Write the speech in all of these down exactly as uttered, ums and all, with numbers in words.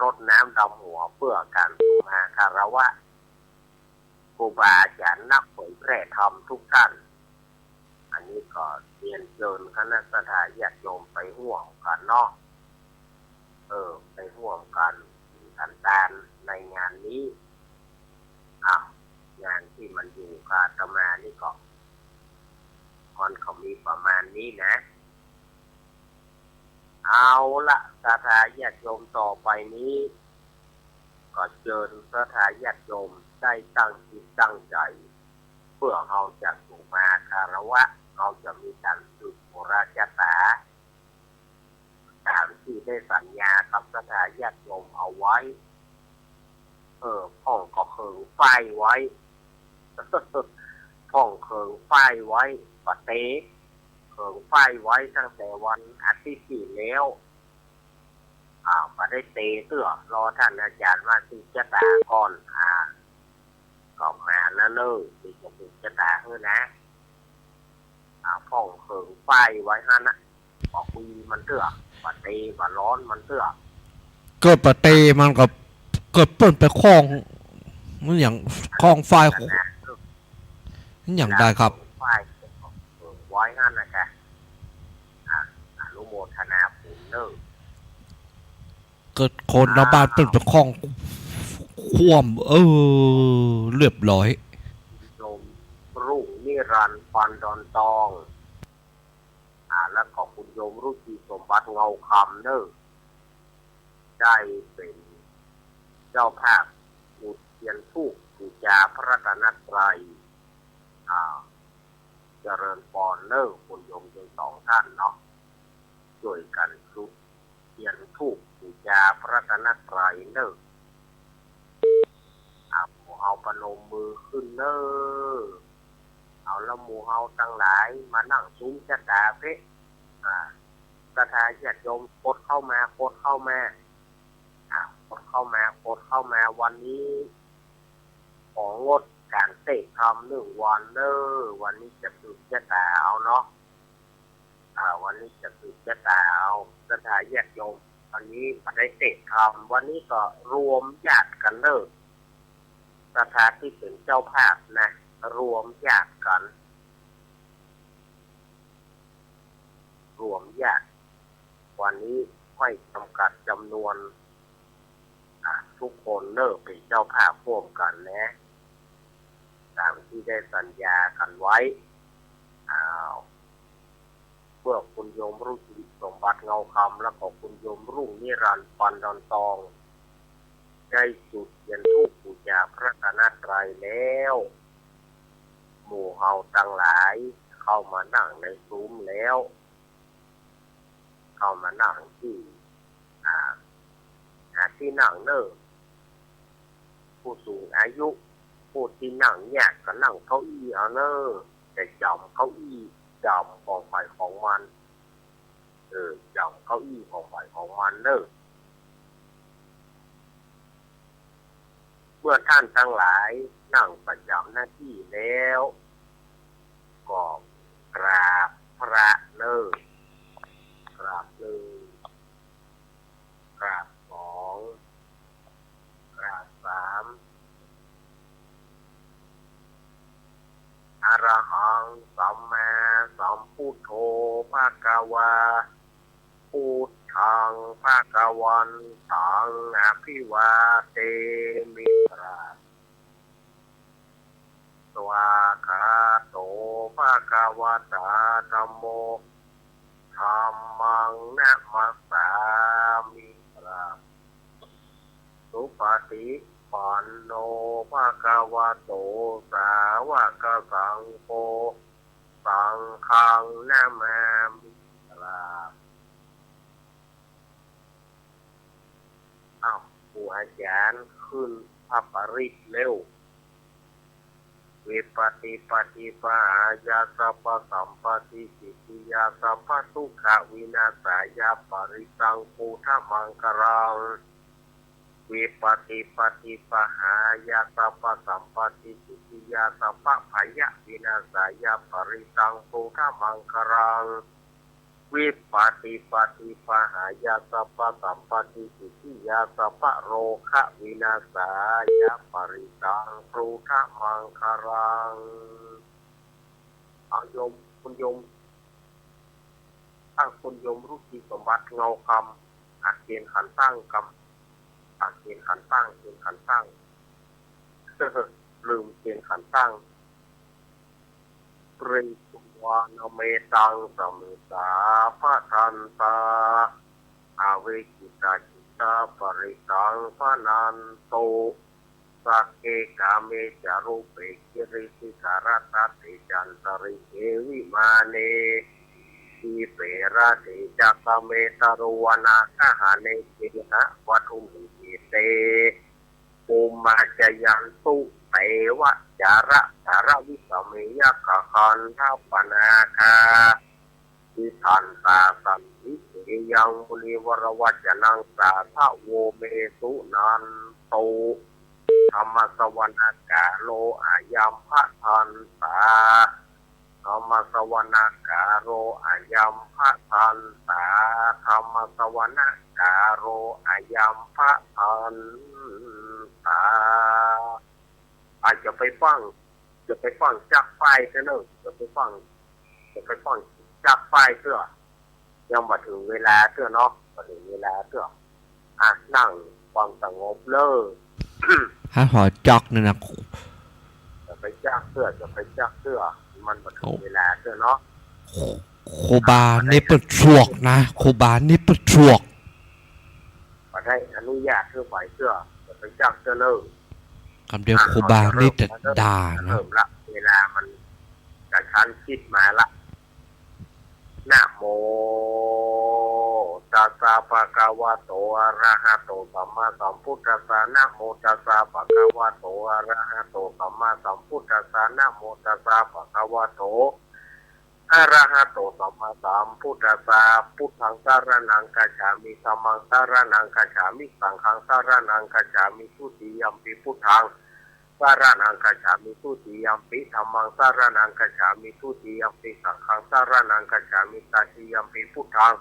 รดน้ำดำหัวเปื้อก๋านสู่มาคารวะครูบาอาจ๋ารย์นักเผยแพร่ธรรมกู้ต้าน อันนี้ก็เรียนเจิญคณะศรัทธาญาติโยมไปฮ่วมกั๋นเนาะ เออ ไปฮ่วมกั๋น กั๋นตานในงานนี้ อ่ะ งานตี้มันอยู่กับอาตมานี่ก็ มันก็มีประมาณนี้นะ เอาละ ศรัทธาญาติโยม ต่อไปนี้ ก็เจิญศรัทธาญาติโยมได้ตั้งจิตตั้งใจ๋ เปื้อเฮาจะสู่มาคารวะ เฮาจะมีก๋านสืบปุระจะต๋า ต๋ามตี้ได้สัญญากับศรัทธาญาติโยมเอาไว้ เออ พ่องก็เคิงป้ายไว้ พ่องเคิงป้ายไว้ บ่เต เคิงป้ายไว้ตั้งแต่วันอาทิตย์ตี้แล้ว อ่า บ่ได้เตเตื้อ รอต้านอาจ๋ารย์มาสืบจะต๋าก่อน อ่า ก็มาแล้วเน่อ ตี้จะสืบจะต๋าหื้อนะ อ่า พ่องเคิงป้ายไว้หั้นนะ บ่มีมันเตื้อ บ่เตบ่ร้อนมันเตื้อ เกิดบ่เตมันก็ เกิดเปิ้นไปข้อง มันหยัง ข้องฝ่าย มันหยังได้ครับ ฝ่ายไว้หั้นนะจ๊ะ อ่า อนุโมทนาบุญเน่อ เกิดคนละบ้านเปิ้นไปข้องคว่ำ เออ เรียบร้อย โยมรุ่งนิรันดร์ ปันดอนตอง อ่า แล้วก็คุณโยมรุจีสมบัติเงาคำเน่อ ได้เป๋นเจ้าภาพจุดเตียนธูปบู๋จาพระรัตนตรัย อ่า เจริญปอนเน่อ คุณโยมตึงสองต้านเนาะ จ้วยกั๋นจุดเตียนธูปบู๋จาพระรัตนตรัยเน่อ อ่า หมู่เฮาประนมมือขึ้นเน่อ เอาละหมู่เฮาตังหลาย มานั่งสุมจะต๋าเป๊ะ อ่า ศรัทธาญาติโยม กดเข้ามา กดเข้ามา อ่า กดเข้ามา กดเข้ามา วันนี้ ของงดก๋านเตศน์ธรรมนึ่งวันเน่อ วันนี้จะสืบจะต๋าเอาเนาะ อ่า วันนี้จะสืบจะต๋าเอา ศรัทธาญาติโยม วันนี้บ่ได้เตศน์ธรรม วันนี้ก็รวมญาติกั๋นเน่อ ศรัทธาตี้เป๋นเจ้าภาพนะ รวมญาติกั๋น รวมญาติ วันนี้ไม่จำกัดจ๋ำนวน อ่ะ กู้คนเน่อ เป๋นเจ้าภาพฮ่วมกั๋นนะ ต๋ามตี้ได้สัญญากั๋นไว้ อ้าว เมื่อคุณโยมรุ่งสิริสมบัติเงาคำ แล้วก็คุณโยมรุ่งนิรันดร์ ปันดอนตอง ได้จุดเตียนธูปบู๋จาพระรัตนตรัยแล้ว หมู่เฮาตังหลายเข้ามานั่งในสุมแล้ว เข้ามานั่งตี้ อ่า หาตี้นั่งเน่อ ผู้สูงอายุ ผู้ตี้นั่งยากก็นั่งเก้าอี้เอาเน่อ แต่จ๋ำเก้าอี้ จ๋ำของใผของมัน เออ จ๋ำเก้าอี้ของใผของมันเน่อ เมื่อต้านตังหลายนั่งประจ๋ำหน้าตี้แล้ว ก็กราบพระเน่อ กราบหนึ่ง กราบสอง กราบสาม อะระหัง สัมมาสัมพุทโธ ภะคะวา พุทธัง ภะคะวันตัง อะภิวาเทมิ กราบ สวากขาโต ภะคะวะตา ธัมโม ธัมมัง นะมัสสามิ กราบ สุปะฏิปันโน ภะคะวะโต สาวะกะสังโฆ สังฆัง นะมามิ กราบ อ้าว ครูอาจ๋ารย์ขึ้นพระปริตรเร็ว วิปปะติปะฏิปะหายาสัพพะสัมปะติสิทธิยาสัพพะทุกขะวินาสายาปะริตตังพุทธะมังคะลัง วิปปะติปะฏิปะหายาสัพพะสัมปะติสิทธิยาสัพพะภะยะวินาสายาปะริตตังพุทธะมังคะลัง วิปัสสิปฏิปะหายาสัพพะสัมปะติสิทธิยาสัพพะโรคะวินาสายะ ปะริตตัง พุทธมังคะลัง เอาโยม คุณโยม ถ้าคุณโยมรู้ดีสมบัติเงาคำ อาเกียนขันตั้งกำ อาเกียนขันตั้ง เกียนขันตั้ง ลืมเกียนขันตั้ง ปริสุวานะเมตังสมิสาพะทันตา อวิคขิตาจิตตา ปะริตตัง พะนันตุ สักเข กาเม จะรูเป กิริสิขะรัตถะเตจันตะริเข วิมาเน ดีเป ระเตจะสะเมตะโร วนาคะหะเน เกหะวะตุมิเต ภูมมาจะยันตุ เตวะจะระจะระวิสะเม ยักขะคันธะปะนาคา ติทันตา สันติเข ยัง มุนิวรวัจจะนัง สาธะโว เม สุนันตุ ธัมมะสะวะนะกาโล อะยัมภะทันตา ธัมมะสะวะนะกาโล อะยัมภะทันตา ธัมมะสะวะนะกาโล อะยัมภะทันตา อาจจะไปฟัง จะไปฟังจักป้ายเตื้อเนอะ จะไปฟัง จะไปฟังจักป้ายเตื้อ ยังบ่เถิงเวลาเตื้อเนาะ บ่เถิงเวลาเตื้อ อ่ะ นั่งความสงบเน้อ ฮะ หอจักเนี่ยนะ จะไปจักเตื้อ จะไปจักเตื้อ มันบ่เถิงเวลาเตื้อเนาะ ครูบานี่เปิ้นสวกนะ ครูบานี่เปิ้นสวก บ่ได้อนุญาตหื้อไปเตื้อ จะไปจักเตื้อเน้อ กำเดียวครูบานี่จะด่านะ เริ่มละ เวลามันกระชั้นชิดมาละ นะโมตัสสะภะคะวะโต อะระหะโต สัมมาสัมพุทธัสสะ นะโมตัสสะภะคะวะโต อะระหะโต สัมมาสัมพุทธัสสะ นะโมตัสสะภะคะวะโต อะระหะโต สัมมาสัมพุทธัสสะ พุทธังสะระณังคัจฉามิ ธัมมังสะระณังคัจฉามิ สังฆังสะระณังคัจฉามิ ทุติยัมปิพุทธังสะระณังคัจฉามิ ทุติยัมปิธัมมังสะระณังคัจฉามิ ทุติยัมปิสังฆังสะระณังคัจฉามิ ตติยัมปิพุทธัง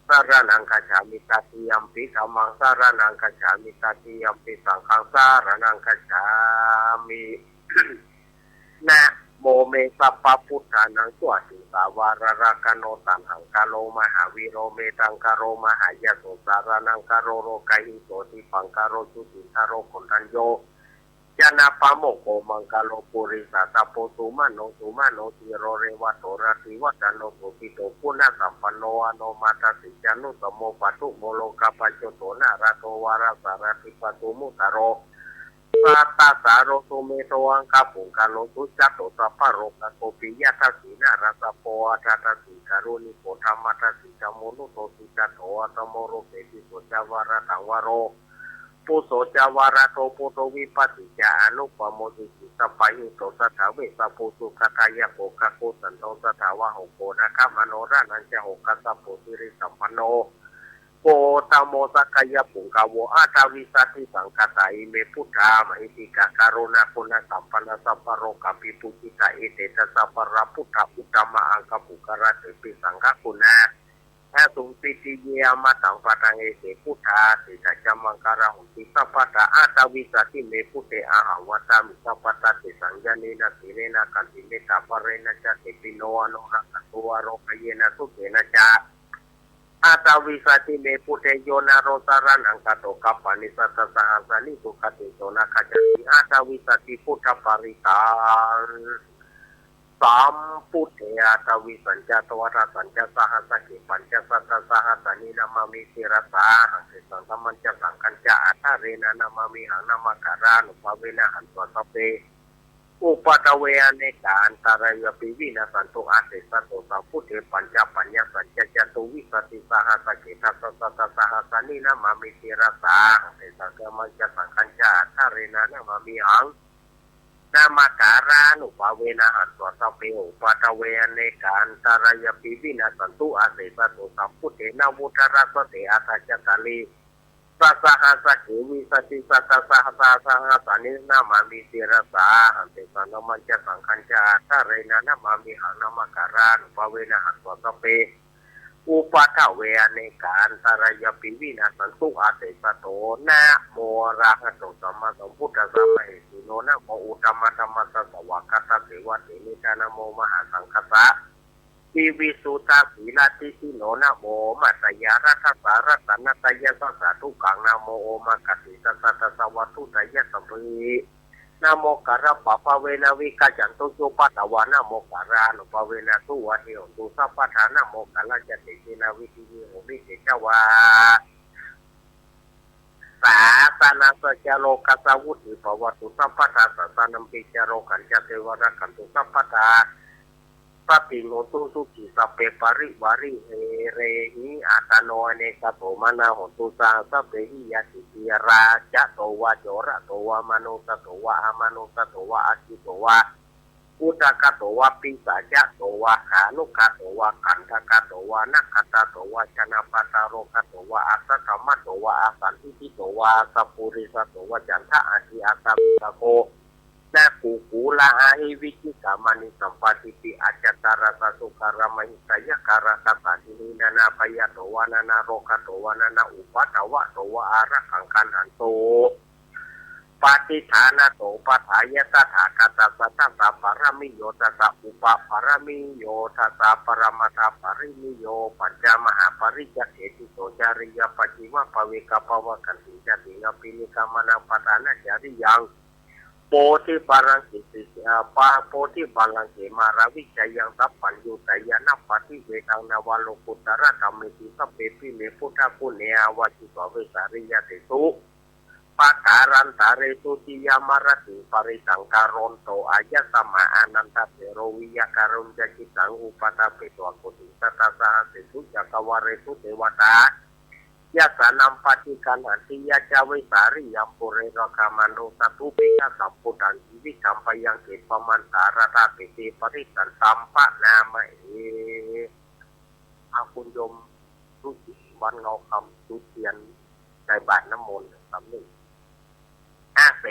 สะระณังคัจฉามิ ตติยัมปิธัมมังสะระณังคัจฉามิ ตติยัมปิสังฆังสะระณังคัจฉามิ นะโมเม สัพพะพุทธานัง สวาติสาวาระรักขโณ ตัณหังคาโร มหาวีโร เมธังคาโร มหายโส สารณังคาโร โลกาหิโส ทิปพังคาโร จุติคาโร โกณฑัญโญ จนะปะโมกโข มังคาโร ปุริสะตะโพ สุมะโน สุมะโน ธีโร เรวะโต รติวัฒโน โสภิโต คุณสัมปันโน อโนมะทัสสิ จานุสมโม ปะทุโม โลกะปัจโจโต นาระโต วารสารถิ ปะทุมมุตตะโร สัตตะสาโร สุเมโธ อังคปุงคาโล สุจัตโต สัพพะโรคะโค ปิยะทัสสิ นาระสะโพ อัฏฐะทัสสิ การุณิโก ธรรมะทัสสิ จะโมนุโส สุจัตโต อัตตโม โรเกติโส จาวาระตังวโร ปุโส จาวาระโท ปุโท วิภัตติ จะอนุปโมทิติ สัพพะหิโต สัทธาเวสสะภู สุขะทายะโก กะโกสันโท สัทธาวาโหโก นาคมโน รนัญจะโหคะสะโพ สิริสัมปันโน โกตโม สักกายะปุงกะโว อัฏฐวิสัตถิสังฆาตา อิเม พุทธา มหิทธิกา กรุณาคุณสัมปันนา สัพพะโรกาภิภูจิตา เอเตชะ สัพพะระพุทธา อุตตมะอังคปุงกะระ เตปิ สังฆะคุณา ทะสุง สิทธิเย อมตัง ปะทัง เอเต พุทธา เตชะ จะ มังคาระ หุนติ สัพพะทา อัฏฐวิสัตถิเม พุทเท อะหัง วัสสามิ สัพพะทา เตสัง ญาเณนะ สีเลนะ ขันติ เมตตา ภะเรนะจะ เตปิ โน อนุรักขันตุ อาโรกะเยนะ สุเขนะจะ อัฏฐวิสัตถิเม พุทเท โยนะโร สะระณังคาโต คัปปานิ สัตตะสะหัสสานิ สุขติง โสนะขัจฉามิ อัฏฐวิสัตถิ พุทธปะริตตัง สัมพุทเท อัฏฐวิสัญจะ ทวาทะสัญจะ สะหัสสะเข ปัญจะ สัตตะสะหัสสานิ นะมามิ ศิรสาหัง เตสัง ธัมมัญจะ สังฆัญจะ อะทะเรนะ นะมามิหัง นะมะกาลานุภาเวนะ หันत्वा สัพเพ อุปัทเว อเนกา อันตะรายัปปิ วินัสสันตุ อาเสสะโต สัมพุทเท ปัญจะปัญญาสัญจะ จตุวิสัตติสหัสสะเข ทัสสะสัตตะสหัสสานิ นะมามิ ศิรสาหัง เตสัง ธัมมัญจะ สังฆัญจะ อะทะเรนะ นะมามิหัง นะมะกาลานุภาเวนะ หันत्वा สัพเพ อุปัทเว อเนกา อันตะรายัปปิ วินัสสันตุ อาเสสะโต สัมพุทเท นะวุฏฐะรัสสะเต อัฏฐะจะตะลี สะสะหัสสะเข วิสัตติสัตตะสะหัสสา สะหัสสานิ นะมามิ ศิรสาหัง เตสัง ธัมมัญจะ สังฆัญจะ อะทะเรนะ นะมามิหัง นะมะกาลานุภาเวนะ หันत्वा สัพเพ อุปัฏฐเว อเนกาอันตรายาปิ วินาสสันตุ อาเสสะโต นะโมอะระหะโต สัมมาสัมพุทธัสสะ มะเหสีโน นะโมอุตตมะธัมมัสสะ สะวากขาสะ เสวะเตมิทะ นะโมมหาสังฆัสสะ วิวิสสุทธะสีละทิฏฐิโน นะโมมาตยารัตถะสารัตนะตะยัสสะ สาธุกัง นะโมโอมะกะสีสัสสะ ตะสะวัตถุตะยัสสะ นะโมกะระปะภะเวนะ วิกะจันตุจุปัฏฐวา นะโมกะระอานุภะเวนะ สุวัตติโหนตุสัพพะทา นะโมกะระจะเตเสนะ วิทธิวิโหริเตสะวา สาสะนะสะจะโรกัสสะ วุตติภะวะตุสัพพะทา สาสะนัมปิจะโรกัญจะ เสวะรักขันตุสัพพะทา สัพพิงโหนตุสุขี สัพเพปะริวาริเฮเรหิ อัตตะโน อเนกะโสมานา โหนตุ สะหัสสะเปหิ ญาติปิยะราชะโตวา โจระโตวา มานุสสะโตวา อมานุสสะโตวา อักขิโตวา อุทะกะโตวา ปิสาจะโตวา ขานุกะโตวา กัณฑะกะโตวา นะขัตตะโตวา ชนะปะทะโรกะโตวา อัสสะธะมะโตวา อาสันทิฏฐิโตวา สัปปุริสะโตวา จันทะอาทิอัสสะวิสะโก นะกูกูละอาหิ วิจิกะมานิสัมปาทิฏฐิ อัจจะตะระสะสุกะระมะหิสะยะกะระกะสะทิหิ นานาพะยะโตวา นานาโรกะโตวา นานาอุปัทวะโตวา อารักขังคันหันตุ ปะทิฏฐานะโต ปะทายะ ตะถาคะตัสสะ ทัสสะปะระมิโย ทัสสะอุปะปะระมิโย ทัสสะปะระมะทะปะระมิโย ปัญจะมหาปะริจจะเขติโต จาริยะปะจิวะปะเวกะปะวะกันติง จะติง อภินิกะมะนัง ปะทานะจาริยัง โพธิบาลังเก สิ เอ่อ ปะ โพธิบาลังเก มาราวิจะยัง สัพพัญญูตะญาณปะทิเวทัง นะวะโลกุตตะระธัมเมติ สัพเพปิ เม พุทธะกุเณ อาวาจิตวา เวสาลิยะเตสุ ปะการันตะเรสุ ติยะมะระติง ปะริสังกะรันโต อายะสมะ อานันทะเถโร วิยะกะโร จะจิตตัง อุปะทะเปตวา โกฏฐิง สัตตะสะหัสเสสุ จะกะวาเลสุ เตวะตา ยัสสะนัมปะทิกัณหันติ ยะจะเวสาลิยัง ปุเรระกะมะโน สะทุปปิคะสัมปุตตัง จีวิตัง พะยังเขปะมันตะระทะเปติ ปะริสันตัม ปะนะมะเห อา คุณโยมสุจิต วันเงาคำ จุดเตียน ใส่บาตรน้ำมนต์ สำนึก อาเส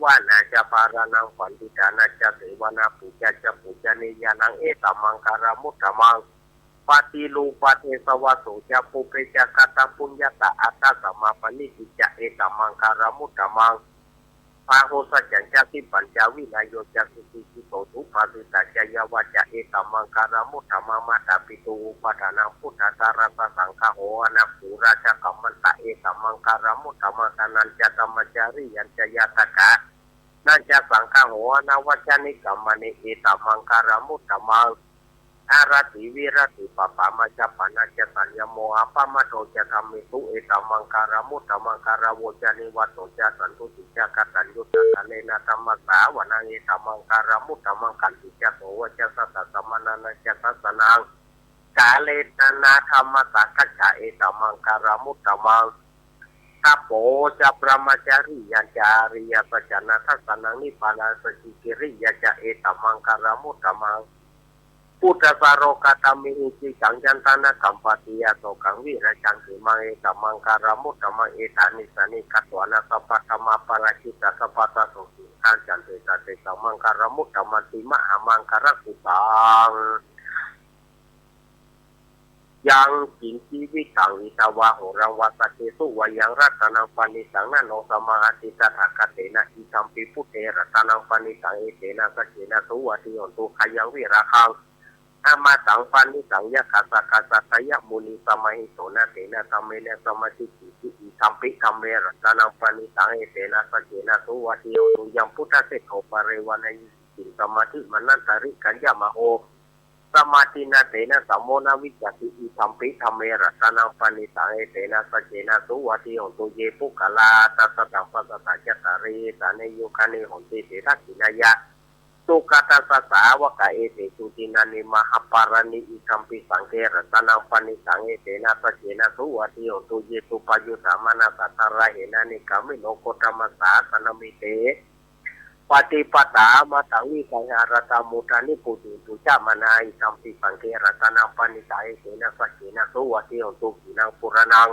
วนาจะ ปารานัง ปัณฑิตานาจะ เสวนา ปูจาจะ ปูจานียานัง เอตะมังคะละมุตตะมัง ปะติรูปะเทสะวะโสจะ ปุพเพจะ คะตะปุญญะตะ อัตถะสะมาปะณิทิจะ เอตะมังคะละมุตตะมัง พาหุสัจจังจะ ทิปปัญจะ วินัยโยจะ สุสิกขิโต สุภาสิตาจะ ยาวาจะ เอตะมังคะละมุตตะมัง มาตาปิตุ อุปะฏานัง ปุตตะ สะระสะ สังฆะโห อะนะ ปูราชะ กัมมันตะ เอตะมังคะละมุตตะมัง ทานัญจะ ธัมมาจะ อริยัญจะ ญาตะกานัญจะ สังฆะโห อะนะ วัชชะ นิกรรมะเน เอตะมังคะละมุตตะมัง อาราติ วิรติ ปะปะมาจะ ปะนะจะ สังยะโม อะปะมาโทจะ ธัมเมสุ เอตะมังคะละมุตตะมัง กะระโวจะ นิวาโตจะ สันตุติจะ กะตัญญูตะ กะเลนะ ธัมมะสาสะนะ เอตะมังคะละมุตตะมัง ขันติจะ โสวะจะสะ ตะสะมะนะนะจะ ทัสสะนัง กะเลนะ ธัมมะสาคัจฉะ เอตะมังคะละมุตตะมัง ตะโปจะ พรหมจาริยังจะ อริยสัจจานะ ทัสสะนัง นิพพานาสัจฉิกิริยาจะ เอตะมังคะละมุตตะมัง ปุทธัสสะโลกัตถะเมหิ จิตตัง ยันทะนะ กัมปะติ อโศกัง วิราจัง เขมัง เอตะมังคะละมุตตะมัง เอตานิ สะเนกะ ตวานะ สัพพะธรรมา ปะราจิตะ สัพพะสัตโต สุขัง คัจฉันติ สันติ เอตะมังคะละมุตตะมัง ติมหามังคะละกุสัง ยังกิญจิวิตัง อิตวา โหรัง วา สักเขสุ วายัง รัตนัง ปะณิตัง นะโน สมาหาติ ตถาคะเตนะ อิทัมปิ พุทเท รัตนัง ปะณิตัง เอเตนะ สักเขนะ สุวัตถิโหนตุ ขะยัง วิราคะง อะมาตัง ปะณิตัง ยักขะสักขะสัตยะมุนิ สมาหิโตนะ เตนะ ธัมเมนะ สมาธิฏฐิติ อิทัมปิ ธัมเม รัตนัง ปะณิตัง เอเตนะ สักเขนะ สุวัตถิโหนตุ ยัง พุทธะเสโท ปะเรวะนะยิ สิง สมาธิมานันตะริกัญญะมะโห สมาธินะ เตนะ สะโมนะ วิจจติ อิทัมปิ ธัมเม รัตนัง ปะณิตัง เอเตนะ สักเขนะ สุวัตถิโหนตุ เย ปุคคะลา อัฏฐะสัตถัง ปัสสะตะ จัตตาริ เอตานิ ยุคานิ โหนติ เสฏฐะกิณะยะ สุขะทัสสะ สาวะกะ เอเตสุ ดินานิ มหะปะลานิ อิทัมปิ สังเฆ รัตนัง ปะณิตัง เอเตนะ สักเขนะ สุวัตถิโหนตุ เย สุปะยุตตะ มะนะสะ ทะระเหนะ นิกามิโน โคตมะสสะนะ มิเต ปะติปะตา มะตัง วิกาหะรัตตะ มุทา นิพพุตินตุ จะ มะนะ อิทัมปิ สังเฆ รัตนัง ปะณิตัง เอเตนะ สักเขนะ สุวัตถิโหนตุ ขีณัง ปุราณัง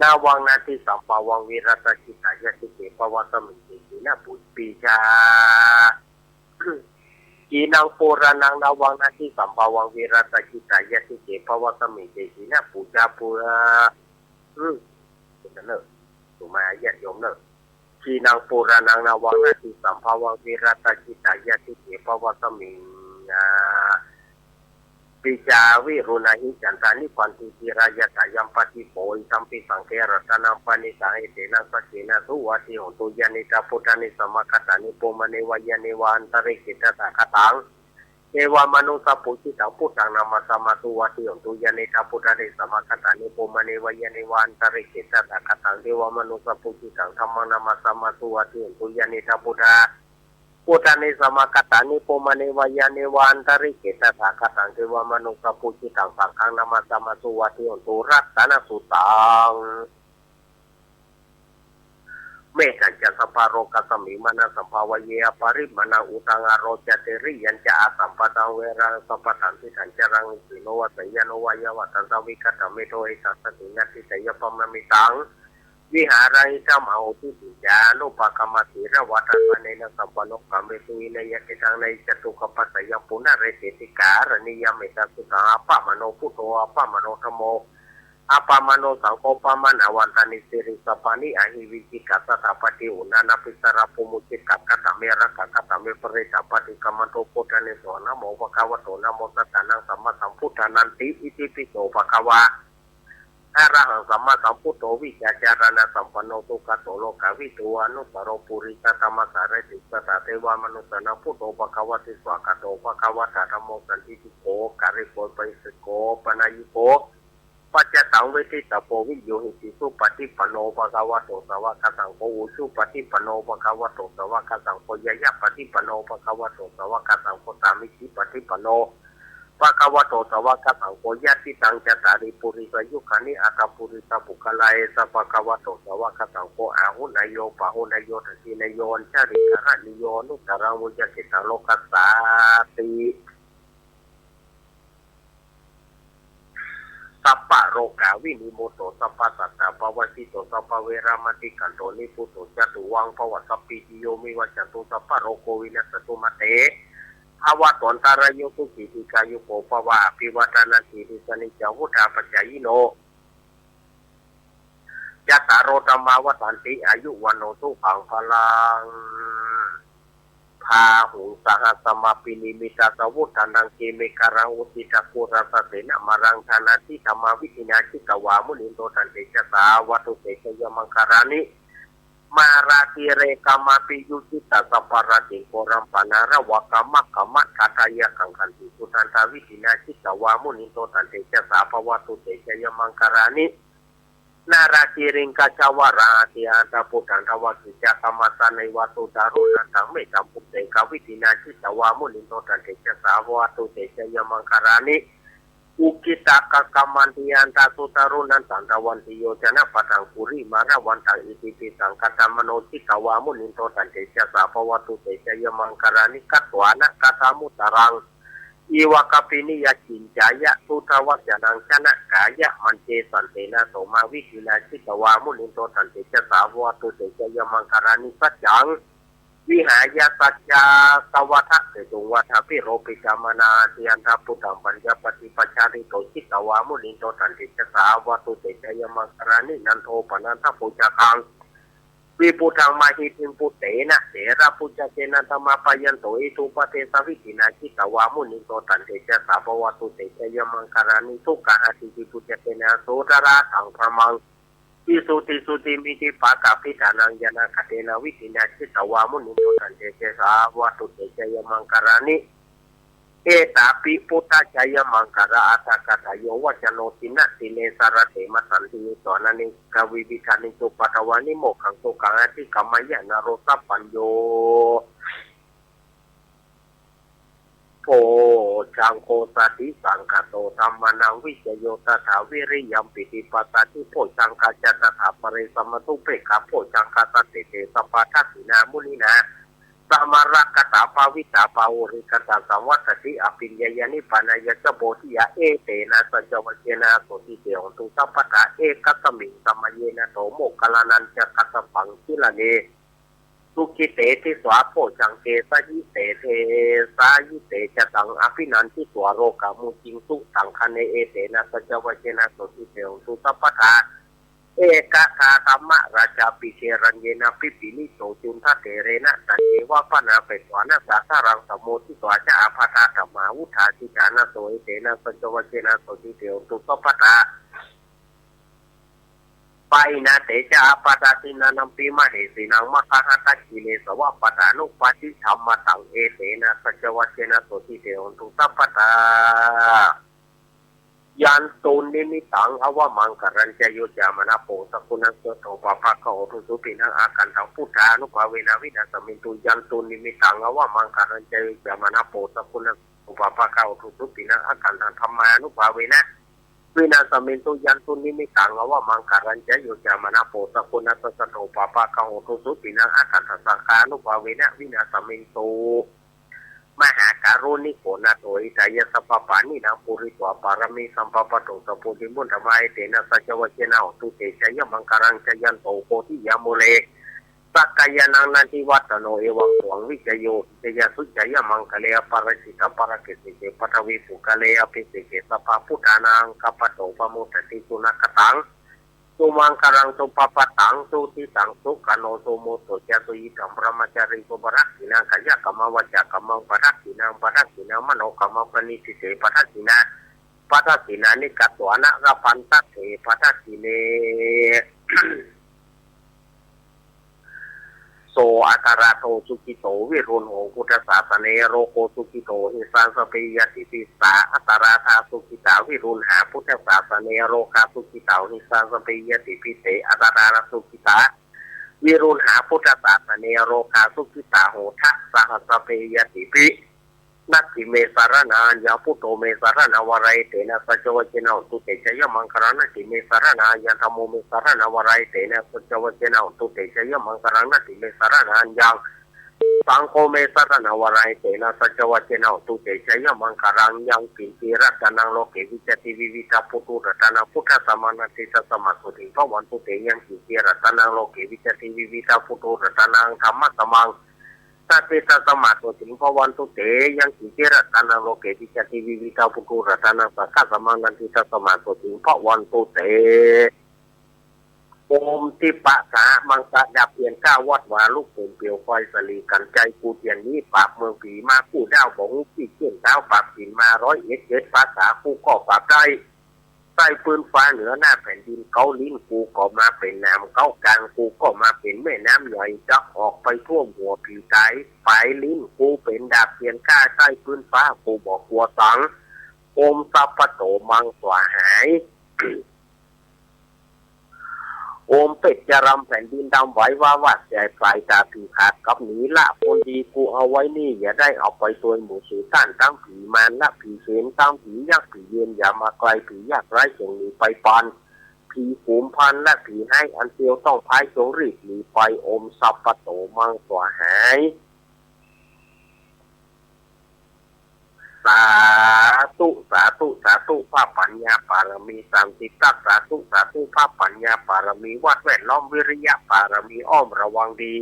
นะวัง นะติ สัมปะวัง วิรัตะ จิตตะ ยะ สิเก ปะวะสมิง เต ขีณะ ปุปปิ ชา ขีณังปูราณังนวัง นาทิสัมภาวัง วิรัตจิตตายา ทิเข ภวัสมิง เตหินะ ปูชาปุระ อืม เนอะ สุมาญาติโยมเนอะ ขีณังปูราณังนวัง นาทิสัมภาวัง วิรัตจิตตายา ทิเข ภวัสมิง อา ปิจาวิรุณาหิ จันทานิ ปันติ สีรา ยะถา ยัมปะ ทิโป อิทัมปิ สังเข รัตนัง ปะณิตัง เอเตนะ สักขีนะ สุวัตถิ โหนตุ ยานิ ทัพ พุทธานิ สมาคตานิ ปุมมา เนวะ ยาเนวะ อันตะริกขิ ตถาคตัง เทวะ มนุสสะ ปูจิตัง พุทธัง นามาสะมะ สุวัตถิ โหนตุ ยานิ ทัพ พุทธานิ สมาคตานิ ปุมมา เนวะ ยาเนวะ อันตะริกขิ ตถาคตัง เทวะ มนุสสะ ปูจิตัง ธัมมัง นามาสะมะ สุวัตถิ โหนตุ ยานิ ทัพ พุทธา พุทธานิ สมาคตานิ ปุมมา เนวะ ยาเนวะ อันตะริกขิ ตถาคตัง เทวะ มนุสสะ ปูจิตัง สังฆัง นามาสะมะ สุวัตถิ โหนตุ รัตนะสุตตัง เมตตาจะ สัพพะโรคัสมิง มานะสัมภาเว อปะริมาณัง อุทัง อโรจะ ติริยังจะ อสัมปะทัง เวรัง สัมปะทัง ติฏฐัง จรัง นิสสิโน วะ สะยานุ วะ ยะวะทัสสะ วิกะตะเมโท เอตัง สะถิง อทิฏฐิยะ ปะมะมิตัง วิหารัง อิทัง อาหุ ทิฏฐิยานุปะกะมะ สีละวะ ทานะ เนนะ สัมปันโน กาเมสุ วินะยะ เกตัง นะหิ จะตุคคะปัสสะยัง ปุนะเรติ ติการะณียะ เมตตาสุตตัง อปะมาโณ พุทโธ อปะมาโณ ธัมโม อปะมาโณ สังโฆ ปะมาณะวันตานิ สิริสสะพานิ อะหิ วิจิกิจฉา สะถาปะฏิ อุณานะ ปิสะระ ปุมุจจิตะ คะตะเม รักขะ คะตะเม ปะริตตะ ปะฏิกะมันตุ พุทธานิ โส นะโม ภะคะวะโต นะโม สัตตานัง สัมมาสัมพุทธานันติ อิติปิโส ภะคะวะ อะระหัง สัมมาสัมพุทโธ วิชชาจารณะสัมปันโน สุขะโต โลกาวิทู อนุตตะโร ปุริสะธัมมะสารถิ สัตถะเทวะมนุสสานัง พุทโธ ภะคะวะติ สวากขาโต ภะคะวะตะ ธัมโม สันทิฏฐิโก อะกาลิโก อะปะปะยิสสิโก อะปะนะยิโก ปัจจตัง เวทิตะโพ วิโยหิติ สุปะฏิปันโน ภะคะวะโต สาวะกะสังโฆ อุจุปะฏิปันโน ภะคะวะโต สาวะกะสังโฆ ญาญะปะฏิปันโน ภะคะวะโต สาวะกะสังโฆ สามิจิปะฏิปันโน ภะคะวะโต สาวะกะสังโฆ ยะติตัง จัตตาริ ปุริสายุคานิ อัตถะปุริสะปุคคะลา เอสะ ภะคะวะโต สาวะกะสังโฆ อาหุเนโย ปะหุเนโย ทักขิเนโย อัญชะลีกะระณีโย อนุตตะรัง ปุญญะเขตตัง โลกัสสาติ สัพพะโรคาวินิมุตโต สัพพะสัตตาปะวะสิโต สัพพะเวระมะติกันโต นิพพุโต จะตุวังภะวะ สัพพีติโย วิวัชชันตุ สัพพะโรโค วินัสสะตุ มาเต ภะวะตวันตะราโย สุขี ทีฆายุโก ภะวะ อะภิวาทะนะสีลิสสะ นิจจัง วุฑฒาปะจายิโน จัตตาโร ธัมมา วัฑฒันติ อายุ วัณโณ สุขัง พะลัง บาหุง สะหัสสะมะ อภินิมมิตะสะวุฑฒานัง กรีเมขะรัง อุตถิตะกุรัสสะ เสนะมะรัง ทานาทิธัมมา วิธินา จิตตะวา มุนินโต ตันติเตชะสา วะตุเตชะยะมังคะลานิ มาราคิเรกะมะ อภิยุจจิตตะสัพพะราชิง โกรัมปะนาระวะกะมะกะมะ ทัตถะยะขังขันติ สุทันตา วิธินา จิตตะวา มุนินโต ตันติเตชะสา วะตุเตชะยะมังคะลานิ นาราคิริงกะชะวะราหะสี อะหันตะปุตตัง ทะวะกิจจะกะมะสะเนวะ สุตารุณันตัง เมตตัมปุเตกะ วิธินา จิตตะวา มุนินโต ตันติเตชะสา วะตุเตชะยะมังคะลานิ อุกขิตตะกะกะมันติ อะหันตะสุตารุณันตัง ทะวันติโยจะนะปะทัง กุริมาละวันตัง อิติปิสังคะตะมะโน จิตตะวา มุนินโต ตันติเตชะสา วะตุเตชะยะมังคะลานิ กัตวานะกะทะมุตตะรัง อีวะกะปินิยะ จินจายะ สุทะวัจจะนัง จะนะกายะ มันเจสันเตนะ โสมา วิธินา จิตตะวา มุนินโต ตันติเตชะสา วะตุเตชะยะมังคะลานิ สัจจัง วิหายะ สัจจะสะวะทะเสตุง วะทะภิโรปิตะมะนา อะหันตะปุตตัง ปัญญะปะติปะชาลิโต จิตตะวา มุนินโต ตันติเตชะสา วะตุเตชะยะมังคะลานิ นันโทปะนันทะปูชะกัง วิปุตตัง มะหิติง ปุตเตนะ เถระปุจจะเกนะ สะมะปะยันโต อิทุปะเดสะวิธินา จิตตะวา มุนินโต ตันติเตชะสา วะตุเตชะยะมังคะลานิ สุกะหะติติปุจจะเกนะ โสตะระตัง ธัมมัง วิสุทธิสุทธิมิจฉิปะกะปิทานัง ญาณะกะเตนะ วิธินา จิตตะวา มุนินโต ตันติเตชะสา วะตุเตชะยะมังคะลานิ เอตาปิ พุทธะจายะมังคะละ อัตถะกะถา โยวะจะโน สินะสิเน สะระเต มะสันติ สะนะเนกะวิวิธานิ จุปปะทะวานิ โมกขัง สุขัง อะธิกะมะยะ นะโร สัพพัญโญ โพชฌังโก สะติสังคะโต ธัมมานัง วิจะโย ตถา วิริยัม ปีติ ปัสสะธิ โพชฌังคะ จะ ตถา ปะเร สะมะ อุเปกขา โพชฌังคะ สันติเต สะปะทักขิณา มุนินา สะมะระกะตา ภาวิตา ปะโอริกะตา สังวัสสัตถิ อะภิญญายะ นิพพานะยะ จะ โพธิยา เอเตนะ สัจจะวัจเจนะ โสติเต โหนตุ สัพพะทา เอกัสสมิง สะมะเยนะ โต โมคคัลลานัญจะ กัสสะปัง กิลาเน สุขิเต ทิสา โภชเก สะยิเต เท สะยิเต จะตัง อภินันทิสา โรกามุจิงสุ สังคะเน เอเตนะ สัจจวัจเจนะ โสตถิ เต โหนตุ สัพพะทา เอกทา ธัมมราชาปิ เชรัญเยนะ ปิปิลิโส จุณฑะเถเรนะ ตัญเยวะ ปะนาเปสวานะ สาทารัง สะโมทิสา จะ อาภาธา ธัมมา วุฑฒา จิตานะ โส เอเตนะ สัจจวัจเจนะ โสตถิ เต โหนตุ สัพพะทา ปะอินาเตจะ อาภาธา ทินนานัมปิ มะเหสีนัง มะคะหะทะ กิเลสวะ ปะทานุปาทิ ธัมมะตัง เอเตนะ สัจจวัจเจนะ โสตถิ เต โหนตุ สัพพะทา ยันตุนนิมิตตัง อวะมังคะลัญจะ โย จะ มะนะ โป สะกุณัสสะ โต ปะปะกะ โหตุ สุปินัง อาคันตัง พุทธานุภาเวนะ วินาสะเมนตุ ยันตุนนิมิตตัง อวะมังคะลัญจะ โย จะ มะนะ โป สะกุณัสสะ โต ปะปะกะ โหตุ สุปินัง อาคันตัง ธัมมานุภาเวนะ วินาสะเมนตุ ยันตุนนิมิตตัง อวะมังคะลัญจะ โย จะ มะนะ โป สะกุณัสสะ โต ปะปะกะ โหตุ สุปินัง อาคันตัง สังฆานุภาเวนะ วินาสะเมนตุ มหาการุณิโก นาโถ หิตายะ สัพพะปาณินัง ปูริตวา ปาระมี สัมปะปะโต สะ โพธิมุตตะมา เอเตนะ สัจจวัจเจนะ โหตุ เตจะยะมังคะลัง จะยันโต โพธิยามูเล สักกายานัง นันทิวัตตะโน เอวัง ตวัง วิจโย หิตายะ สุจายะ มังคะเล อปะราจิตะ ปะระเกสิเต ปะทะวี ปุคคะเล อภิเสเก สัพพะ พุทธานัง อักขะปะโต ปะโมดะติ สุนะกะตัง สุมังคะลัง สุภะปะตัง สุทิตัง สุขะโน สุมุตโตจะ สุยิตัง บรมะจารี สุปะทักขิณัง กายะกะมะ วาจากะมะ ปะทักขิณัง ปะทักขิณัง มโนกะมะ ปะณิทิเต ปะทักขิณา ปะทักขิณานิ กัตวานะ ละพันตะเต ปะทักขิเณ โส อัตตะระโท สุขิโต วิรุณโห พุทธสาสะเน อโรโค สุขิโต หิสัง สะ เป ญาติปิ สา อัตตะระทา สุขิตา วิรุณหา พุทธสาสะเน อโรคา สุขิตา หิสัง สะ เป ญาติปิ เส อัตตะระทา สุขิตา วิรุณหา พุทธสาสะเน อโรคา สุขิตา โหทะสะ สะ เป ญาติปิ นัตถิเม สะระณะ อัญญัง พุทโธ เม สะระณะ วะระ เอเตนะ สัจจวัจเจนะ โหตุ เตจะยะมังคะลัง นัตถิเม สะระณะ อัญญัง ธัมโม เม สะระณะ วะระ เอเตนะ สัจจวัจเจนะ โหตุ เตจะยะมังคะลัง นัตถิเม สะระณะ อัญญัง สังโฆ เม สะระณะ วะระ เอเตนะ สัจจวัจเจนะ โหตุ เตจะยะมังคะลัง ยังกิญจิ รัตตะนัง โลเก วิจจติ วิวิธัง ปุทุ รัตตะนัง พุทธัสสะมัง นัตถิ ตัสสะมะ โสตถิ ภะวันตุ เต ยังกิญจิ รัตตะนัง โลเก วิจจติ วิวิธัง ปุทุ รัตตะนัง ธัมมัสสะมัง นัตถิ ตัสสะมะ โสตถิ ภะวันตุ เต ยังกิญจิ รัตตะนัง โลเก วิจจติ วิวิธัง ปุทุ รัตตะนัง สังฆัสสะมัง นัตถิ ตัสสะมะ โสตถิ ภะวันตุ เต โอม ทิปะสะ มังสะ ดาบเตียนก้า วัดวา ลุกโผนเปียว ไฟสะหลีกั๋น ใจ๋กูเตียนหนี ปราบเมืองผี มากู้ด้าว บ่ฮู้ปี้เกี้ยน เต๊าปราบผี มาร้อยเอ็ด เจ็ดภาษา กู้ก็ปราบได้ ใต้ปื๊นฟ้า เหนือหน้าแผ่นดิน เก๊าลิ้น กูก็มาเป๋นหนาม เก๊ากาง กูก็มาเป๋นแม่น้ำใหญ่ จะออกไปท่วมหัวผีต๋าย ป๋ายลิ้น กูเป๋นดาบเตียนก้า ใต้ปื๊นฟ้า กูบ่กั๋วสัง โอม สัพพะโต มัง สวาหาย โอม เปชฌะรำ แผ่นดินดำไหว ว้าหวาดใจ๋ สายต๋าผีขาดกลับหนี ละคนดี กูเอาไว้นี่ อย่าได้เอาไปตวยหมู่สูต้าน ตึงผีมาร และผีเสน ตึงผียักษ์ผีเยน อย่ามาใกล้ ผียากไร้จงหนีไปปาน ผีฝูงพราน และผีฮ้าย อันเตียวต้องพาย จงรีบหนีไป โอม สัพพะโต มัง สวาหาย สาธุ สาธุ สาธุ พระปัญญาปารมีสามสิบทัก สาธุ สาธุ พระปัญญาปารมี วัดแวดล้อม วิริยะปารมี อ้อมระวังดี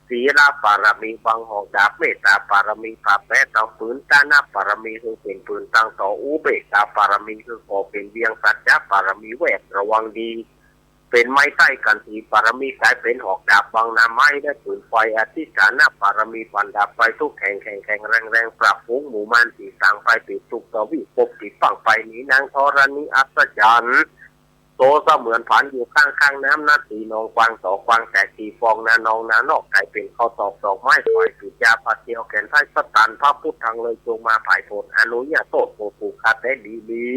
ศีลปารมี บังหอกดาบ เมตตาปารมี ผ้าแปะตังปืน ตานะปารมี คือเป๋นปืนตังต่อ อุเบกขาปารมี คือก่อเป๋นเวียง สัจจะปารมี แวดระวังดี เป๋นไม้ใต้กั๋น สีปารมี ก๋ายเป๋นหอกดาบ บังหน้าไม้ และปืนไฟ อธิษฐานปารมี ฟันดาบไปทุกแห่ง แข็งแข็งแรงแรง ปราบฝูงหมู่มาร ผีสางไป ปิดทุกข์ทวีป ปกปิดบั้งไฟ หนีนางธรณีอัศจรรย์ โสเสมือนผานอยู่ข้างข้างน้ำ นัดตีหนองกว้าง ต่อกว้างแตก ตีฟองนานองนานอก ก๋ายเป๋นข้าวตอกดอกไม้ ฝ่ายปิดยาผัดเดียว แขนซ้ายสถาน พระพุทธังเลย จงมาผายโผล อนุญาโตษ โผลผูกขาดแท้ดีดี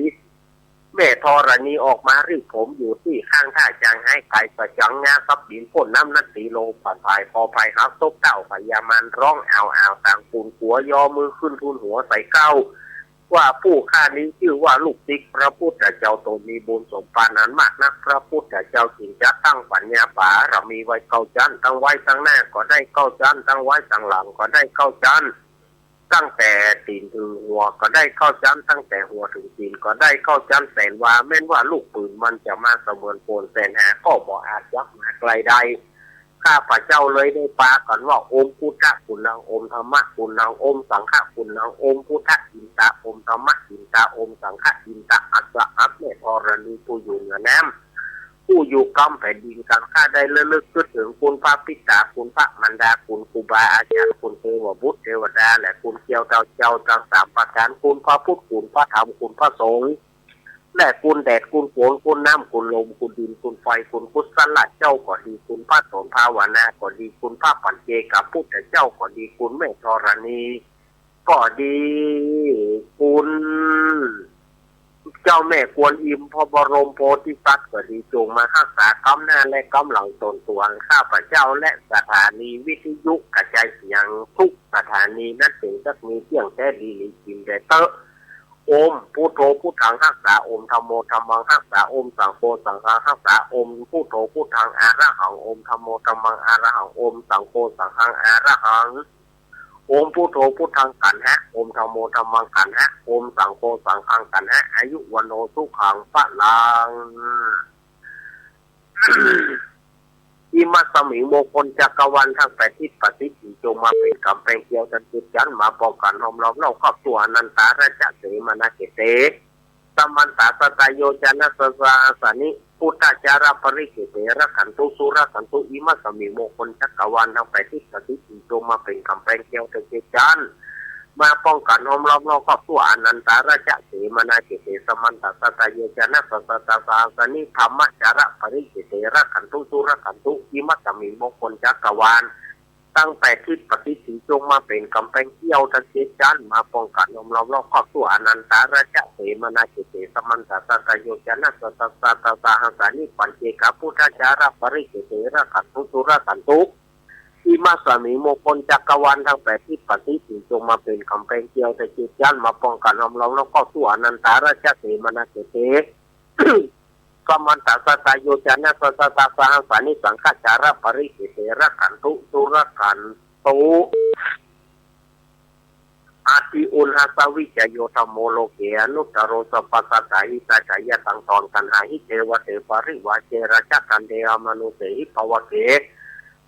แม่ธรณีออกมารีบผมอยู่ตี้ข้างท่า จางหายก๋ายสะจัง งาสับดินพ่นน้ำ นัดตีลงผ่านผาย คอผายหัก ตกเต้าพญามาร ร้องอ้าวอ้าว ต่างปูนกั๋ว ยอมือขึ้นทูลหัวใส่เกล้า ว่าผู้ข้านี้จื้อว่าลูกศิษย์พระพุทธเจ้า ตนมีบุญสมภารอันมากนัก พระพุทธเจ้าจึงจะตั้งปัญญาปารมีไว้เก้าจั๊น ตังไว้ตังหน้าก็ได้เก้าจั๊น ตังไว้ตังหลังก็ได้เก้าจั๊น ตั้งแต่ตี๋นเถิงหัวก็ได้เก้าจั๊น ตั้งแต่หัวเถิงตี๋นก็ได้เก้าจั๊น แสนว่าแม้นว่าลูกปืนมันจะมาเสมือนโผลแสนหา ก็บ่อาจยับมาใกล้ได้ ข ข้าพเจ้าเลยได้ปากั๋นว่า โอมพุทธะกุณัง โอมธัมมะกุณัง โอมสังฆะกุณัง โอมพุทธะอินตะ โอมธัมมะอินตะ โอมสังฆะอินตะ อัสสะ อัสแม่ธรณีผู้อยู่เหนือน้ำ ผู้อยู่ก้ำแผ่นดินกลาง ข้าได้ระลึกนึกถึงคุณพระปิตา คุณพระมารดา คุณครูบาอาจ๋ารย์ คุณเตวบุตรเตวดา และคุณเกี้ยวเจ้า เจ้าตังสามประก๋าน คุณพระพุทธ คุณพระธรรม คุณพระสงฆ์ และคุณแดด คุณฝน คุณน้ำ คุณลม คุณดิน คุณไฟ คุณกุศลเจ้าก็ดี คุณพระสนภาวนาก็ดี คุณพระปัจเจกพุทธเจ้าก็ดี คุณแม่ธรณีก็ดี คุณเจ้าแม่กวนอิม พระบรมโพธิสัตว์ก็ดี จงมาฮักษาก้ำหน้าและก้ำหลังต๋นตั๋วข้าพเจ้า และสถานีวิทยุกระจายเสียงทุกสถานีนั้นเถิง จักมีเสี้ยงแต๊ดีหลีกิ๋นแด่เต๊อะ โอมพุทโธพุทธังฮักษา โอมธัมโมธัมมังฮักษา โอมสังโฆสังฆังฮักษา โอมพุทโธพุทธังอะระหัง โอมธัมโมธัมมังอะระหัง โอมสังโฆสังฆังอะระหัง โอมพุทโธพุทธังกัณหะ โอมธัมโมธัมมังกัณหะ โอมสังโฆสังฆังกัณหะ อายุวัณโณสุขังพลัง อิมัสสมิง มงคลจักรวาลตังแปดทิศแปดสีจงมาเป๋นก๋ำแปงเกลียวตันเจ็ดจั๊น มาป้องกั๋นห้อมล้อมรอบครอบทั่ว อนันตาราชเสมานาเขเต สมันตะสัตตะโยจนะสัตตะสาสานิ พุทธาจาระปริเขเต รักขันตุสุรักขันตุ อิมัสสมิง มงคลจักรวาลตังแปดทิศแปดสีจงมาเป๋นก๋ำแปงเกลียวตันเจ็ดจั๊น มาป้องกั๋นห้อมล้อมรอบครอบทั่ว อนันตาราชเสมานาเขเต สมันตะสัตตะโยจนะสัตตะสาสานิ ธัมมจาระปริเขเต รักขันตุสุรักขันตุ อิมัสสมิง มงคลจักรวาลตังแปดทิศแปดสีจงมาเป๋นก๋ำแปงเกลียวตันเจ็ดจั๊น มาป้องกั๋นห้อมล้อมรอบครอบทั่ว อนันตาราชเสมานาเขเต สมันตะสัตตะโยจนะสัตตะสาสานิ ปัจเจกพุทธาจาระปริเขเต รักขันตุสุรักขันตุ อิมัสสมิง มงคลจักรวาลตังแปดทิศแปดสีจงมาเป๋นก๋ำแปงเกลียวตันเจ็ดจั๊น มาป้องกั๋นห้อมล้อมรอบครอบทั่ว อนันตาราชเสมานาเขเต สมันตะสัตตะโยจนะสัตตะสาสานิ สังฆาจาระปริเขเต รักขันตุสุรักขันตุ อติอุณหสวิจโย ธัมโม โลเก อนุตตโร สัพพะสัตตา หิตาจฉะยะ ตังตอน ตัณหาหิ เจ วะเต ปริวาเจ ราชะ คันเท อมานุสเสหิ ภวะเก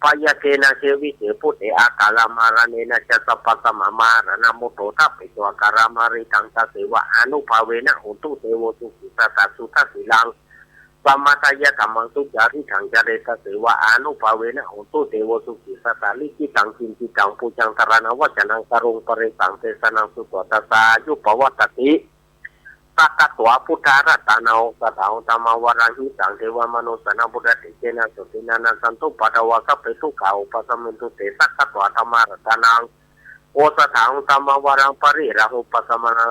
พยาเท นาเท วิเส ภุเต อากาละ มะระเณนะ จะ สัพพะสะมะ มะหะระณะ มุตโธ ทะเปโต อากาละ มะริตัง ตะเสวะ อานุภาเวนะ โหนตุ เตโว สุขิ สัตตะ สุทะสีลัง สะมะทะยะ ธัมมัง สุจาริตัง จะเร ตะเสวะ อานุภาเวนะ โหนตุ เตโว สุขิ สัตตะ ลิขิตัง กิจจิตัง ปูจัง ทะระณะ วัจจะนัง กะรุง ปะเรสัง เตสะนัง สุตวะ ตะสายุ ปะวัตติ สักขะตวา พุทธารัตตานัง โอสะถา ธัมมะวะรัง หิตัง เทวะมะนุสสานัง บุตตะ เตเจนะ โสตินะ นะสันตุ ปะทะวา สัพเพ ทุกขา อุปะสะเมนตุ เต สักขะตวา ธัมมารัตตานัง โอสะถา ธัมมะวะรัง ปะริราหุ ปัสสะมะนะ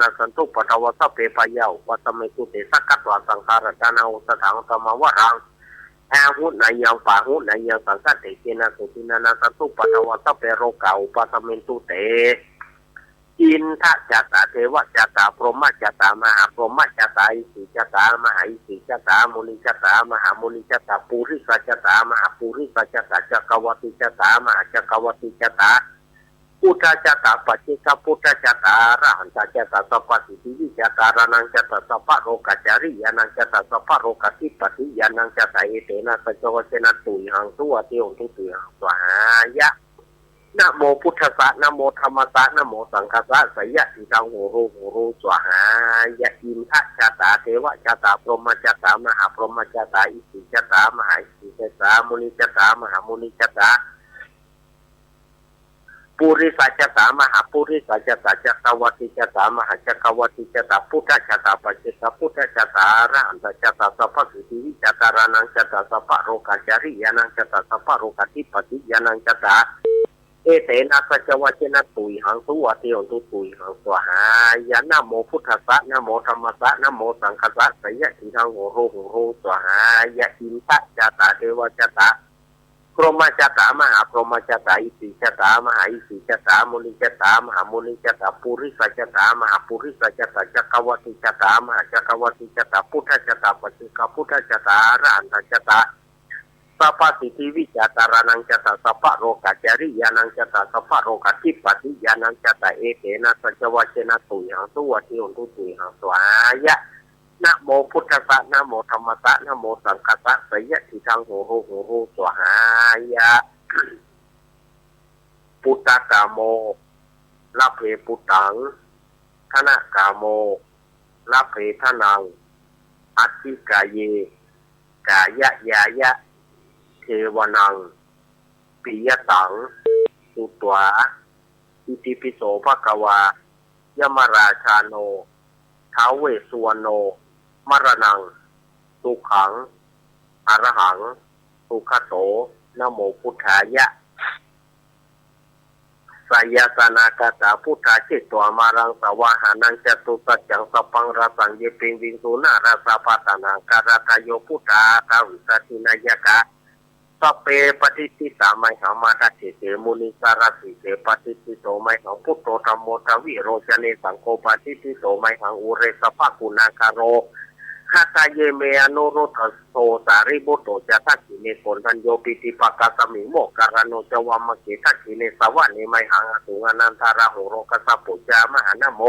นะสันตุ ปะทะวา สัพเพ พยา อุปะสะเมนตุ เต สักขะตวา สังฆารัตตานัง โอสะถา ธัมมะวะรัง อาหุเนยัง ปาหุเนยัง สังฆะ เตเจนะ โสตินะ นะสันตุ ปะทะวา สัพเพ โรคา อุปะสะเมนตุ เต อินทะจะตะ เทวะจะตะ พรหมะจะตะ มหาพรหมะจะตะ อิสิจะตะ มหาอิสิจะตะ มุนิจะตะ มหามุนิจะตะ ปูริสะจะตะ มหาปูริสะจะตะ จักกะวะติจะตะ มหาจักกะวะติจะตะ พุทธะจะตะ ปัจเจกพุทธะจะตะ อรหันตะจะตะ สัพพะสิทธิวิจะตะ ราณังจะตะ สัพพะโรกะจาริยานังจะตะ สัพพะโรกะทิปปะติยานังจะตะ เอเตนะ สัจจวัจเจนะ ตุยหัง สุวัตติโหนตุ ตุยหัง สวาหายะ นะโมพุทธัสสะ นะโมธัมมัสสะ นะโมสังฆัสสะ สยะทิทัง โหโร โหโร สวาหายะ อินทะจะตะ เทวะจะตะ พรหมะจะตะ มหาพรหมะจะตะ อิสิจะตะ มหาอิสิจะตะ มุนิจะตะ มหามุนิจะตะ ปูริสะจะตะ มหาปูริสะจะตะ จักกะวะติจะตะ มหาจักกะวะติจะตะ พุทธะจะตะ ปัจเจกพุทธะจะตะ อรหันตะจะตะ สัพพะสิทธิวิจะตะ ราณังจะตะ สัพพะโรกะจาริยานังจะตะ สัพพะโรกะทิปปะติยานังจะตะ เอเตนะ สัจจวัจเจนะ ตุยหัง สุวัตติโหนตุ ตุยหัง สวาหายะ นะโมพุทธัสสะ นะโมธัมมัสสะ นะโมสังฆัสสะ สยะทิทัง โหโร โหโร สวาหายะ อินทะจะตะ เทวะจะตะ พรหมะจะตะ มหาพรหมะจะตะ อิสิจะตะ มหาอิสิจะตะ มุนิจะตะ มหามุนิจะตะ ปูริสะจะตะ มหาปูริสะจะตะ จักกะวะติจะตะ มหาจักกะวะติจะตะ พุทธะจะตะ ปัจเจกพุทธะจะตะ อรหันตะจะตะ สัพพะสิทธิวิจะตะ ราณังจะตะ สัพพะโรกะจาริยานังจะตะ สัพพะโรกะทิปปะติยานังจะตะ เอเตนะ สัจจวัจเจนะ ตุยหัง สุวัตติโหนตุ ตุยหัง สวาหายะ นะโมพุทธัสสะ นะโมธัมมัสสะ นะโมสังฆัสสะ สยะทิฏฐัง โหโร โหโร สวาหายะ ปุตตะกาโม ละเพปุตตัง ทะนะกาโม ละเพทะนัง อัตถิกาเย กายะยายะ เทวะนัง ปิยะตัง สุตวา อิติปิโสภะคะวา ยะมะราชาโน ท้าวเวสสุวรรณโน มะระนัง สุขัง อะระหัง สุขะโต นะโมพุทธายะ สะยะสะนากะตา พุทธา จิตตวา มารัง สะวาหานัง จตุสัจจัง สัพพัง รสัง เย ปิงวิงสุ นารา สะพะตะนัง กะระทะโย พุทธา ทาวิสา ทินายะกะ สัพเพ ปะทิฏฐิตา ไมหัง มะตะเถ เต มุนิสสะระสีเส ปะทิฏฐิโต ไมหัง พุทโธ ธัมโม ทะวิโรจเน สังโฆ ปะทิฏฐิโต ไมหัง อุเรสะภะกุณาคาโร หะตะเย เม อนุรุทธัสโส สารีปุตโต จะ ทักขิเณ โกณฑัญโญ ปิฏิปะกัสสะมิง โมคคัลลาโน จะ วามะเก ทักขิเณ สะวะเน ไมหัง อสุง อะนันทะราหุโร กัสสะปุ จะ มหานะโม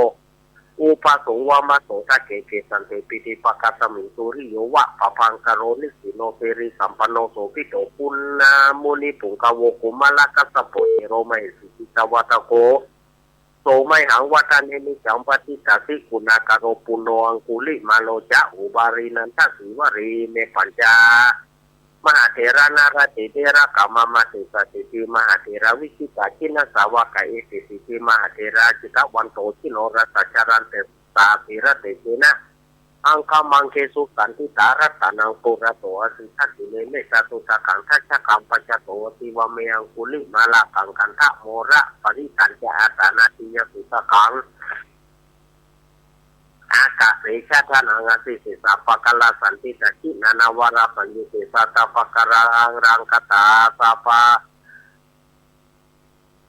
อุปะสุง วามะโส ทักเข เกสันเท ปิฏิปะกัสสะมิง สุริโย วะ ปะภังคะโร นิสสิโน สิริสัมปันโน โสภิตโต ปุณณมุนิปุงกะโว กุมารกัสสะโป เถโร มะเหสี จิตตะวัฏฐะโก โส ไมหัง วะทะเน นิจจัง ปะทิฏฐาสิ กุณาคาโร ปุณโณ อังคุลิมาโล จะ อุบาลี นันทะสีวลี เม ปัญจ มหาเถระ นารติเถระ กะมะมะเตสะ สิทธิมหาเถระ วิชิตา จินนสาวกา เอเต สิทธิมหาเถระ จิตตะวันโต จิโนรสา จรันเตสา สีระเตเสนะ อังคมังเคสุ สันทิตา รัตตะนัง ปุระโส อะสิ ทักขิเณ เมตตาสุทธากัง ทัชชะกัง ปัจจโต อะสิ วะเม อังคุลิมาละกัง กันทะโมระ ปะริตัญจะ อะตานาติยะ สุทธากัง อากาเส ชะทะนัง อะสิ เสสา ปะกะละ สันทิตา จินนาวาระ สังยุเตสา ตะปะกะรัง รังคตา สาปะ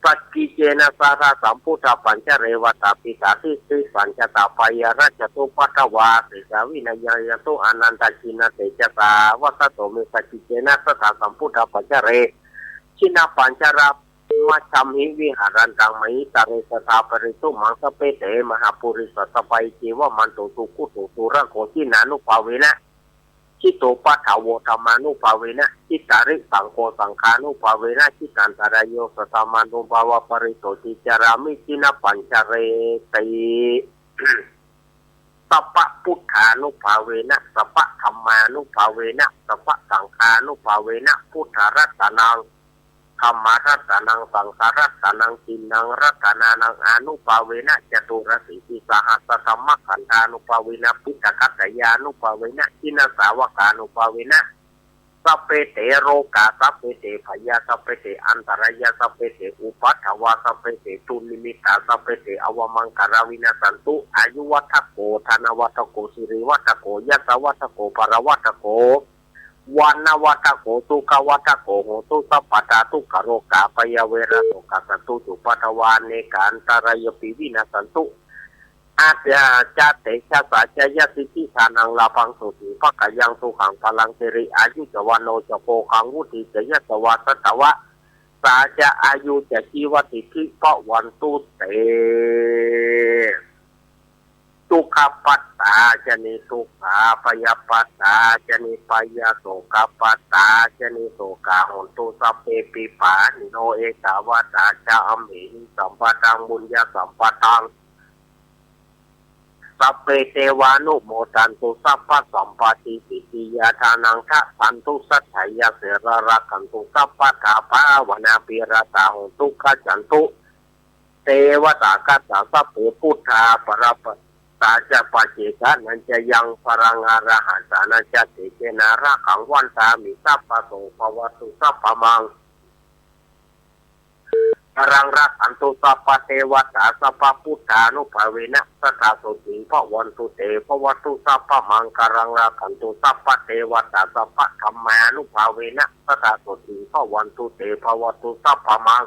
สักกิจเจนะ สะทา สัมพุทธา ปัญจเร วะตาปิตา ทิฏฐิสัญจะตา ปายารัจจตุปะทะวา เสสา วินะยังยันตุ อะนันตะจินนะเตจะสา วัสสะโต เม สักกิจเจนะ สะทา สัมพุทธา ปัญจเร ชินปัญจระ มัชชัมหิ วิหารันตัง มหิตะเร สะทา ปะเรตุมัง สัพเพ เต มหาปุริสา สะปะอิจิวะมันตุ สุขุตุ สุระโก จินานุภาเวนะ จิตโต ปะทะโว ธัมมานุภาเวนะ จิตตาริ สังโฆ สังฆานุภาเวนะ จิตตันตะราโย สัทธามานุภาเวนะ ปะริโต ติจารามิ จินปัญจเรติ สัพพะพุทธานุภาเวนะ สัพพะธัมมานุภาเวนะ สัพพะสังฆานุภาเวนะ พุทธรัตตะนัง ธัมมะรัตตะนัง สังฆะรัตตะนัง ติณณังรัตตะนานัง อานุภาเวนะ จตุรสีติสหัสสะธัมมะขันธานุภาเวนะ ปิตตะคัตตะยานุภาเวนะ จินนสาวกานุภาเวนะ สัพเพ เต โรคา สัพเพ เต ภยา สัพเพ เต อันตะรายา สัพเพ เต อุปัทวา สัพเพ เต ตุนิมิตตา สัพเพ เต อวะมังคะลา วินัสสันตุ อายุวัฑฒะโก ธนวัฑฒะโก สิริวัฑฒะโก ยสวัฑฒะโก พะละวัฑฒะโก วรรณวัฑฒะโก สุขวัฑฒะโก โหตุ สัพพะดา ทุกขะโรคา ภยะเวระ โสกา สันตุ จุปะทวา อเนกา อันตะรายาปิ วินัสสันตุ อาจาจะเตชะสา จะยะสิทธิ ทานัง ลาภัง โสติ ภะคะยัง สุขัง พะลัง สิริ อายุ จะ วัณโณ จะ โภคัง วุฒิ จะ ยะสะวา สัตตะวะ สา จะ อายุ จะ จีวะสิทธิ ภะวันตุ เต ทุกขะปัตตา จะ นิทุกขา ภยะปัตตา จะ นิภยา โสกะปัตตา จะ นิโสกา โหนตุ สัพเพปิ ปาณิโน เอตาวาตา จะ อัมเหหิ สัมปะทัง ปุญญะสัมปะทัง สัพเพ เตวานุโมทันตุ สัพพะสัมปะติสิทธิยา ทานัง ทะสันตุ สัตถายา เสระ รักขันตุ สัพพะทา ภาวะนา ภิระตา โหนตุ คัจฉันตุ เตวะตา คัจฉา สัพเพ พุทธา ปะระปะตา จะ ปัจเจกานัญจะยัง พะลัง อะระหะตานัญจะ เตจะนา รักขัง วันทามิ สัพพะโส ภะวะตุ สัพพะมัง คะลัง รักขันตุ สัพพะเตวะตา สัพพะพุทธานุภาเวนะ สะทา โสติง ภะวันตุ เต ภะวะตุ สัพพะมังคะลัง รักขันตุ สัพพะเตวะตา สัพพะธัมมานุภาเวนะ สะทา โสติง ภะวันตุ เต ภะวะตุ สัพพะมัง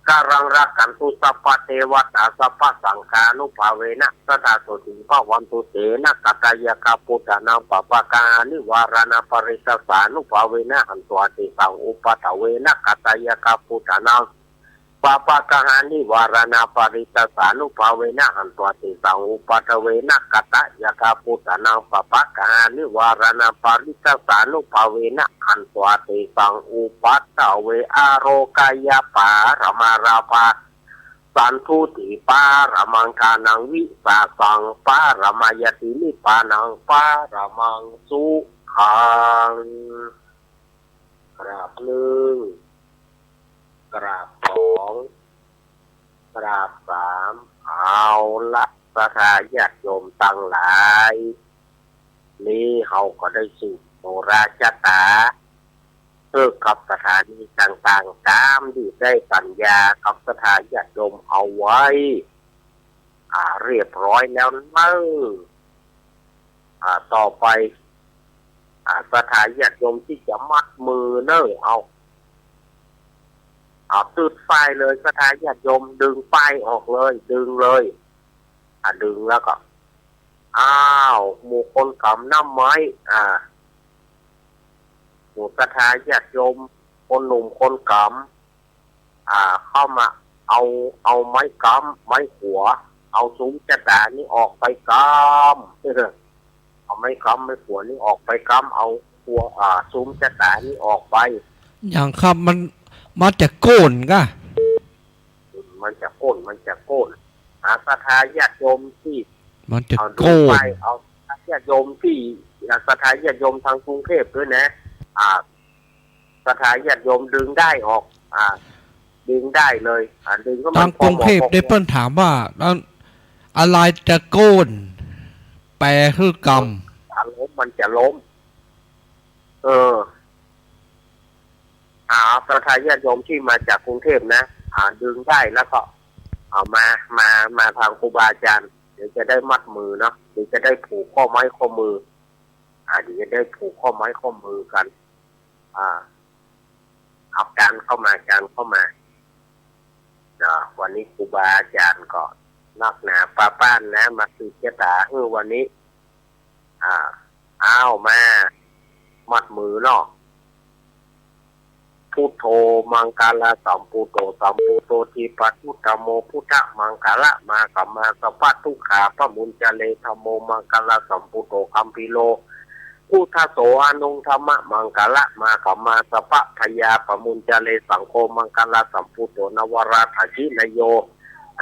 คะลัง รักขันตุ สัพพะเตวะตา สัพพะสังฆานุภาเวนะ สะทา โสติง ภะวันตุ เต นะกะตายะคะ พุทธานัง ปะปะกาหา นิวาราณา ปะริตตาสานุภาเวนะ หันตวา เตสัง อุปะทะเว นะกะตายะคะ พุทธานัง ปปะกะหานิวาราณาปาริตตัสสานุภาเวนะ หันत्वाเตสังอุปัทเวนะ กะตะยะถาภูตานัง ปปะกะหานิวาราณาปาริตตัสสานุภาเวนะ หันत्वाเตสังอุปัทเว อะโรกะยะปะระมาราภา สันตุติปะระมัง ทานังวิสาสังปะระมายะติ นิพพานังปะระมังสุขัง กราบนึ่ง กราบสอง กราบสาม เอาละ ศรัทธาญาติโยมตังหลาย นี้เฮาก็ได้สืบโนราชะต๋า เกี่ยวกับสถานีต่างๆ ต๋ามตี้ได้สัญญากับศรัทธาญาติโยมเอาไว้ อ่า เรียบร้อยแล้วเน่อ อ่า ต่อไป อ่า ศรัทธาญาติโยมตี้จะมัดมือเน่อ เอา เอา ตึ๊ดป้ายเลย ศรัทธาญาติโยม ดึงป้ายออกเลย ดึงเลย อ่า ดึงแล้วก็ อ้าว หมู่คนก๋ำน้ำไม้ อ่า หมู่ศรัทธาญาติโยม คนหนุ่มคนก๋ำ อ่า เข้ามาเอา เอาไม้ก๊ำ ไม้ขวา เอาสุมจะต๋านี้ออกไปก๊ำ เอาไม้ก๊ำ ไม้ขวานี้ออกไปก๊ำ เอาขวา อ่า สุมจะต๋านี้ออกไป อย่างครับ มัน มันจะโก้นก่ะ มันจะโก้น มันจะโก้น อ่า ศรัทธาญาติโยมตี้ มันจะ เอา ดึง โก้น ป้าย เอา ญาติโยมตี้ อ่า ศรัทธาญาติโยมตางกรุงเทพฯด้วยนะ อ่า ศรัทธาญาติโยมดึงได้ออก อ่า ดึงได้เลย อ่า ดึงก็ ตางกรุงเทพฯ มันพอเหมาะพอควร ได้เปิ้นถามว่า แล้ว อะไรจะโก้น แปลหื้อกำ อ่า ล้ม มันจะล้ม เออ อ่า ศรัทธาญาติโยมตี้มาจากกรุงเทพฯ นะ อ่า ดึงได้แล้วก็ เอามา มา มาตางครูบาอาจารย์ เดี๋ยวจะได้มัดมือเนาะ เดี๋ยวจะได้ผูกข้อไม้ข้อมือ อ่า เดี๋ยวจะได้ผูกข้อไม้ข้อมือกั๋น อ่า เอา อาจารย์เข้ามา อาจารย์เข้ามา เนาะ วันนี้ครูบาอาจารย์ก็นักหนาปาป้านนะ มาสืบจะต๋า เออ วันนี้ อ่า อ้าว มา มัดมือเนาะ พุทโธ มังคละสัมพุทโธ สัมพุทโธ ทีปะทุ ธัมโม พุทธะมังคะละ มาคะมา สัพพะทุกขาปะมุญจะเร ธัมโม มังคละสัมพุทโธ คัมภีโร พุทธัสโส อนุตตมะมังคะละ มาคะมา สัพพะพยาปะมุญจะเร สังโฆ มังคละสัมพุทโธ นวรัตถะกิณโย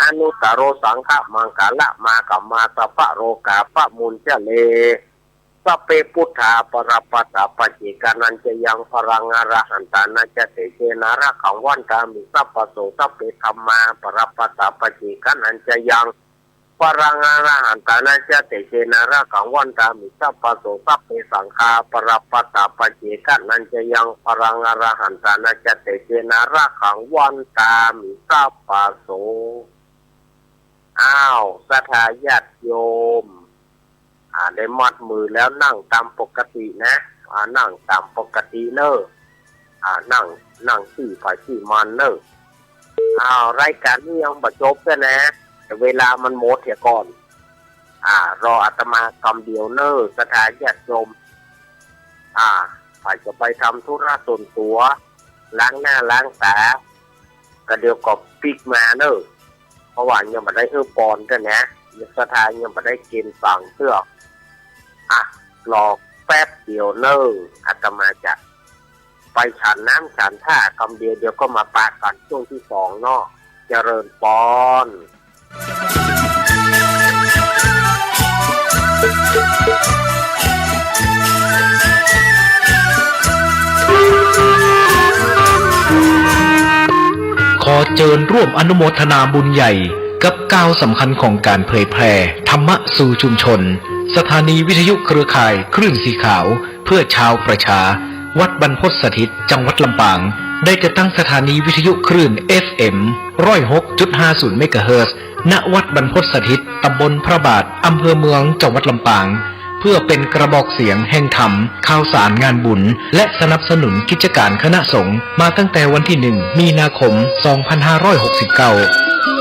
อนุตตโร สังฆะมังคะละ มาคะมา สัพพะโรกาปะมุญจะเร สัพเพ พุทธา ปะระปะตา ปัจเจกานัญจะยัง ปะรัง อรหันตานัญจะ เตเจนะ รักขัง วันตามิ สัพพะโส สัพเพ ธัมมา ปะระปะตา ปัจเจกานัญจะยัง ปะรัง อรหันตานัญจะ เตเจนะ รักขัง วันตามิ สัพพะโส สัพเพ สังฆา ปะระปะตา ปัจเจกานัญจะยัง ปะรัง อรหันตานัญจะ เตเจนะ รักขัง วันตามิ สัพพะโส อ้าว ศรัทธาญาติโยม อ่า ได้มัดมือแล้ว นั่งต๋ามปกตินะ อ่า นั่งต๋ามปกติเน่อ อ่า นั่ง นั่งตี้ใผตี้มันเน่อ อ้าว รายก๋านนี้ยังบ่จบเตื้อนะ แต่เวลามันหมดเหียก่อน อ่า รออาตมากำเดียวเน่อ ศรัทธาญาติโยม อ่า ใผจะไปทำธุระส่วนตั๋ว ล้างหน้าล้างต๋า ก็เดี๋ยวก็ปิ๊กมาเน่อ เพราะว่ายังบ่ได้หื้อปอนเตื้อนะ ศรัทธายังบ่ได้กิ๋นสังเตื้อ อ่ะ รอแป๊บเดียวเน่อ อาตมาจะไปฉันน้ำฉันท่ากำเดียว เดี๋ยวก็มาปะกั๋นช่วงตี้สองเนาะ เจริญปอน ขอเจิญร่วมอนุโมทนาบุญใหญ่กับก้าวสำคัญของการเผยแผ่ธรรมะสู่ชุมชน สถานีวิทยุเครือข่ายคลื่นสีขาว เพื่อชาวประชา วัดบรรพตสถิต จังหวัดลำปาง ได้จัดตั้งสถานีวิทยุคลื่น เอฟเอ็ม ร้อยหกจุดห้าศูนย์เมกะเฮิรตซ์ ณ วัดบรรพตสถิต ตำบลพระบาท อำเภอเมือง จังหวัดลำปาง เพื่อเป็นกระบอกเสียงแห่งธรรม ข่าวสารงานบุญ และสนับสนุนกิจการคณะสงฆ์ มาตั้งแต่วันที่หนึ่ง มีนาคม สองพันห้าร้อยหกสิบเก้า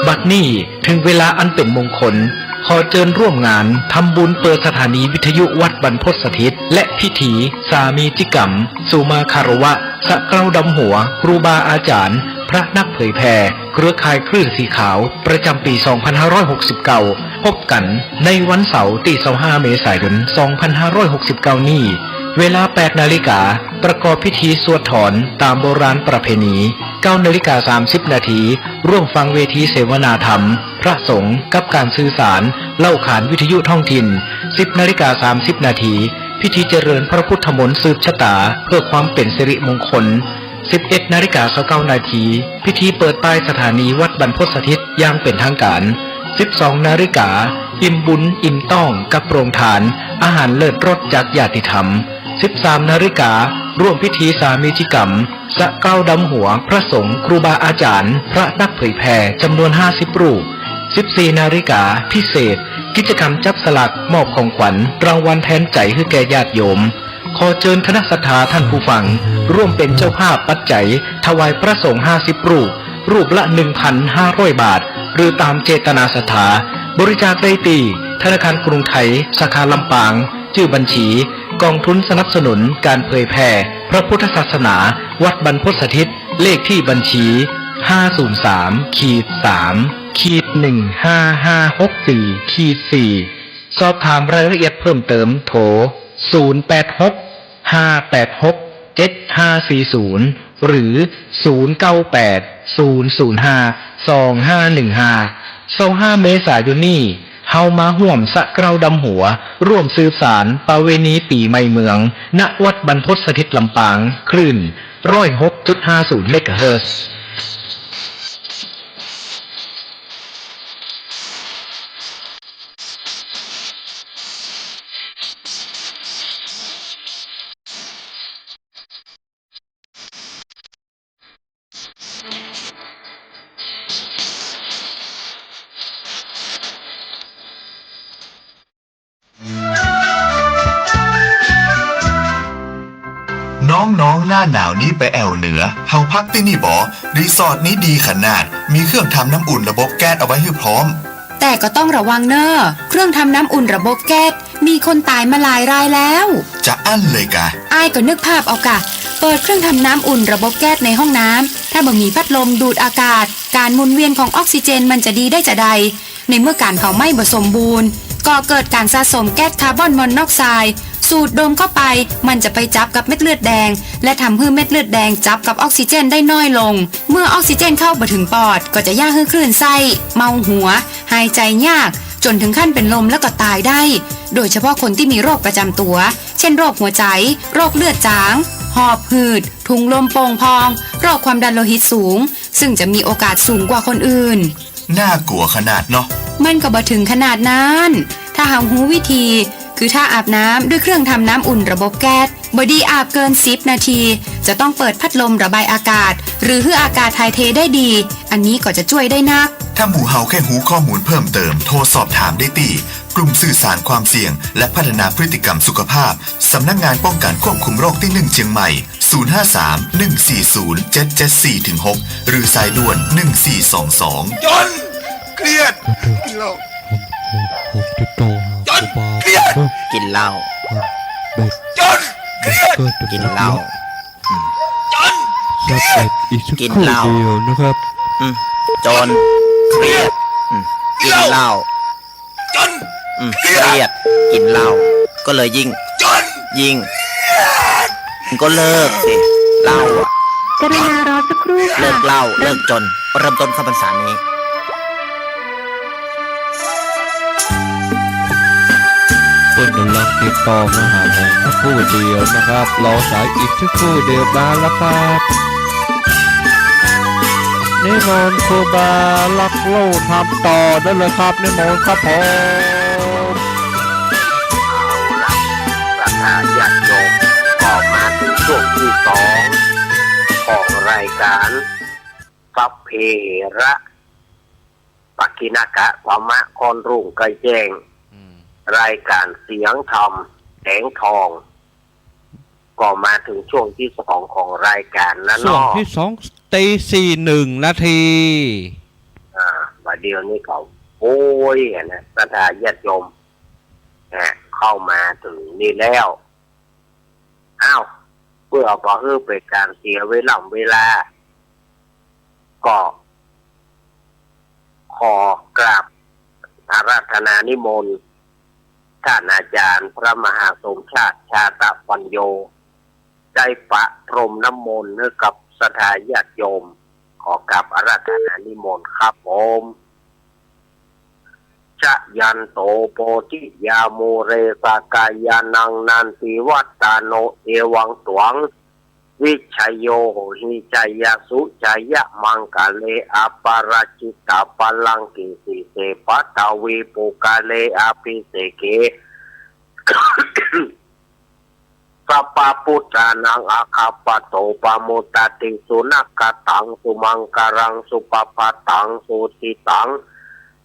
บัดนี้ ถึงเวลาอันเป็นมงคล ขอเจิญร่วมงานทำบุญเปิดสถานีวิทยุวัดบรรพตสถิต และพิธีสามีจิกรรม สุมาคารวะ สะเกล้าดำหัว ครูบาอาจารย์ พระนักเผยแผ่ เครือข่ายคลื่นสีขาว ประจำปี๋ สองพันห้าร้อยหกสิบเก้า พบกั๋นในวันเสาร์ตี้ ซาวห้า เมษายน สองพันห้าร้อยหกสิบเก้า นี้ เวลา แปด นาฬิกา ประกอบพิธีสวดถอนต๋ามโบราณประเพณี เก้า นาฬิกา สามสิบ นาที ร่วมฟังเวทีเสวนาธรรม พระสงฆ์กับก๋านสื่อสาร เล่าขานวิทยุท้องถิ่น สิบ นาฬิกา สามสิบ นาที พิธีเจริญพระพุทธมนต์สืบชะต๋า เพื่อความเป๋นสิริมงคล สิบเอ็ด นาฬิกา ซาวเก้า นาที พิธีเปิดป้ายสถานีวัดบรรพตสถิตอย่างเป๋นทางก๋าน สิบสอง นาฬิกา อิ่มบุญอิ่มต๊องกับโรงทาน อาหารเลิศรสจากญาติธรรม สิบสาม นาฬิกา ร่วมพิธีสามีจิกรรม สะเกล้าดำหัวพระสงฆ์ครูบาอาจ๋ารย์ พระนักเผยแผ่จ๋ำนวน ห้าสิบ รูป สิบสี่ นาฬิกา พิเศษ กิจกรรมจับสลากมอบของขวัญรางวัลแทนใจ๋หื้อแก่ญาติโยม ขอเจิญคณะศรัทธาท่านผู้ฟัง ร่วมเป๋นเจ้าภาพปัจจัยถวายพระสงฆ์ ห้าสิบ รูป รูปละ หนึ่งพันห้าร้อย บาท หรือต๋ามเจตนาศรัทธา บริจาคได้ตี้ธนาคารกรุงไทย สาขาลำปาง จื้อบัญชี ก๋องทุนสนับสนุนก๋านเผยแผ่พระพุทธศาสนา วัดบรรพตสถิต เลขตี้บัญชี ห้าศูนย์สาม ขีด สาม ขีด หนึ่งห้าห้าหกสี่ ขีด สี่ สอบถามรายละเอียดเพิ่มเติมโทร ศูนย์แปดหก ห้าแปดหก เจ็ดห้าสี่ศูนย์ หรือ ศูนย์เก้าแปด ศูนย์ศูนย์ห้า สองห้าหนึ่งห้า ซาวห้า เมษายนนี้ เฮามาฮ่วมสะเกล้าดำหัว ร่วมสืบสานประเวณีปี๋ใหม่เมือง ณ วัดบรรพตสถิตลำปาง คลื่น ร้อยหกจุดห้าศูนย์ เมกะเฮิรตซ์ น้องๆ หน้าหนาวนี้ไปแอ่วเหนือ เฮาพักตี้นี่บ่ รีสอร์ทนี้ดีขนาด มีเครื่องทำน้ำอุ่นระบบแก๊สเอาไว้หื้อพร้อม แต่ก็ต้องระวังเน่อ เครื่องทำน้ำอุ่นระบบแก๊ส มีคนต๋ายมาหลายรายแล้ว จะอั้นเลยกา อ้ายก็นึกภาพเอากา เปิดเครื่องทำน้ำอุ่นระบบแก๊สในห้องน้ำ ถ้าบ่มีพัดลมดูดอากาศ ก๋านหมุนเวียนของออกซิเจนมันจะดีได้จาใด ในเมื่อก๋านเผาไหม้บ่สมบูรณ์ ก่อเกิดก๋านสะสมแก๊สคาร์บอนมอนอกไซด์ สูดดมเข้าไป มันจะไปจับกับเม็ดเลือดแดง และทำหื้อเม็ดเลือดแดงจับกับออกซิเจนได้น้อยลง เมื่อออกซิเจนเข้าบ่เถิงปอด ก็จะเยียะหื้อคลื่นไส้ เมาหัว หายใจ๋ยาก จ๋นเถิงขั้นเป๋นลมแล้วก็ต๋ายได้ โดยเฉพาะคนตี้มีโรคประจ๋ำตั๋ว เช่น โรคหัวใจ๋ โรคเลือดจาง หอบหืด ถุงลมโป่งพอง โรคความดันโลหิตสูง ซึ่งจะมีโอกาสสูงกว่าคนอื่น น่ากลัวขนาดเนาะ มันก็บ่เถิงขนาดนั้น ถ้าเฮาฮู้วิธี คือถ้าอาบน้ำด้วยเครื่องทำน้ำอุ่นระบบแก๊ส บ่ดีอาบเกินสิบนาที จะต้องเปิดพัดลมระบายอากาศ หรือหื้ออากาศถ่ายเทได้ดี อันนี้ก็จะจ้วยได้นัก ถ้าหมู่เฮาแค่ฮู้ข้อมูลเพิ่มเติม โทรสอบถามได้ตี้ กลุ่มสื่อสารความเสี่ยง และพัฒนาพฤติกรรมสุขภาพ สำนักงานป้องกันควบคุมโรคตี้หนึ่งเจียงใหม่ ศูนย์ห้าสาม หนึ่งสี่ศูนย์ เจ็ดเจ็ดสี่ ถึง หก หรือสายด่วน หนึ่งสี่สองสอง จ๋น เครียด กินเหล้า จ๋น เครียด กินเหล้า จ๋น เครียด กินเหล้า จ๋น เครียด อีกสักครู่เดียวนะครับ อืม จ๋น เครียด อืม กินเหล้า จ๋น อืม เครียด เครียด กินเหล้า ก็เลยยิ่ง จ๋น ยิ่ง จ๋น ก็เลิกสิ เหล้าอะ กรุณารอสักครู่ค่ะ เลิกเหล้า เลิกจ๋น เริ่มต้นเข้าพรรษานี้ เปิ้นกำลังติดต่อมาหาผมสักครู่เดียวนะครับ รอสายอีกสักครู่เดียวมาแล้วครับ นิมนต์ครูบาลักเล่าธรรมต่อได้เลยครับ นิมนต์ครับผม เอาละ ศรัทธาญาติโยม ก็มาถึงช่วงที่สองของรายการ สัพเพเหระ ปักขินากะ ธรรมะ ค่อนรุ่งใกล้แจ้ง อืม รายการเสียงธรรมแสงทอง ก็มาถึงช่วงที่สองของรายการนะเนาะ ช่วงที่สอง ตีสี่ หนึ่งนาที อ่า บ่าเดี่ยวนี้ก็ โอ้ย อะนะ ศรัทธาญาติโยม นะ เข้ามาถึงนี่แล้ว อ้าว เพื่อบ่หื้อเป๋นก๋านเสียเวล่ำเวลา ก็ขอกราบอาราธนานิมนต์ท่านอาจารย์พระมหาสมชาติ ชาตะปัญโญ ได้ประพรมน้ำมนต์ให้กับศรัทธาญาติโยม ขอกราบอาราธนานิมนต์ครับผม Jayanto bodhiyā mūle sakyānaṃ nandivaḍḍhano evaṃ tvaṃ vijayo hohi jayassu jayamaṅgale aparājitapallaṅke sīse paṭhavipokkhare abhiseke sabbabuddhānaṃ aggappatto pamodati. Sunakkhattaṃ sumaṅgalaṃ supabhātaṃ suhuṭṭhitaṃ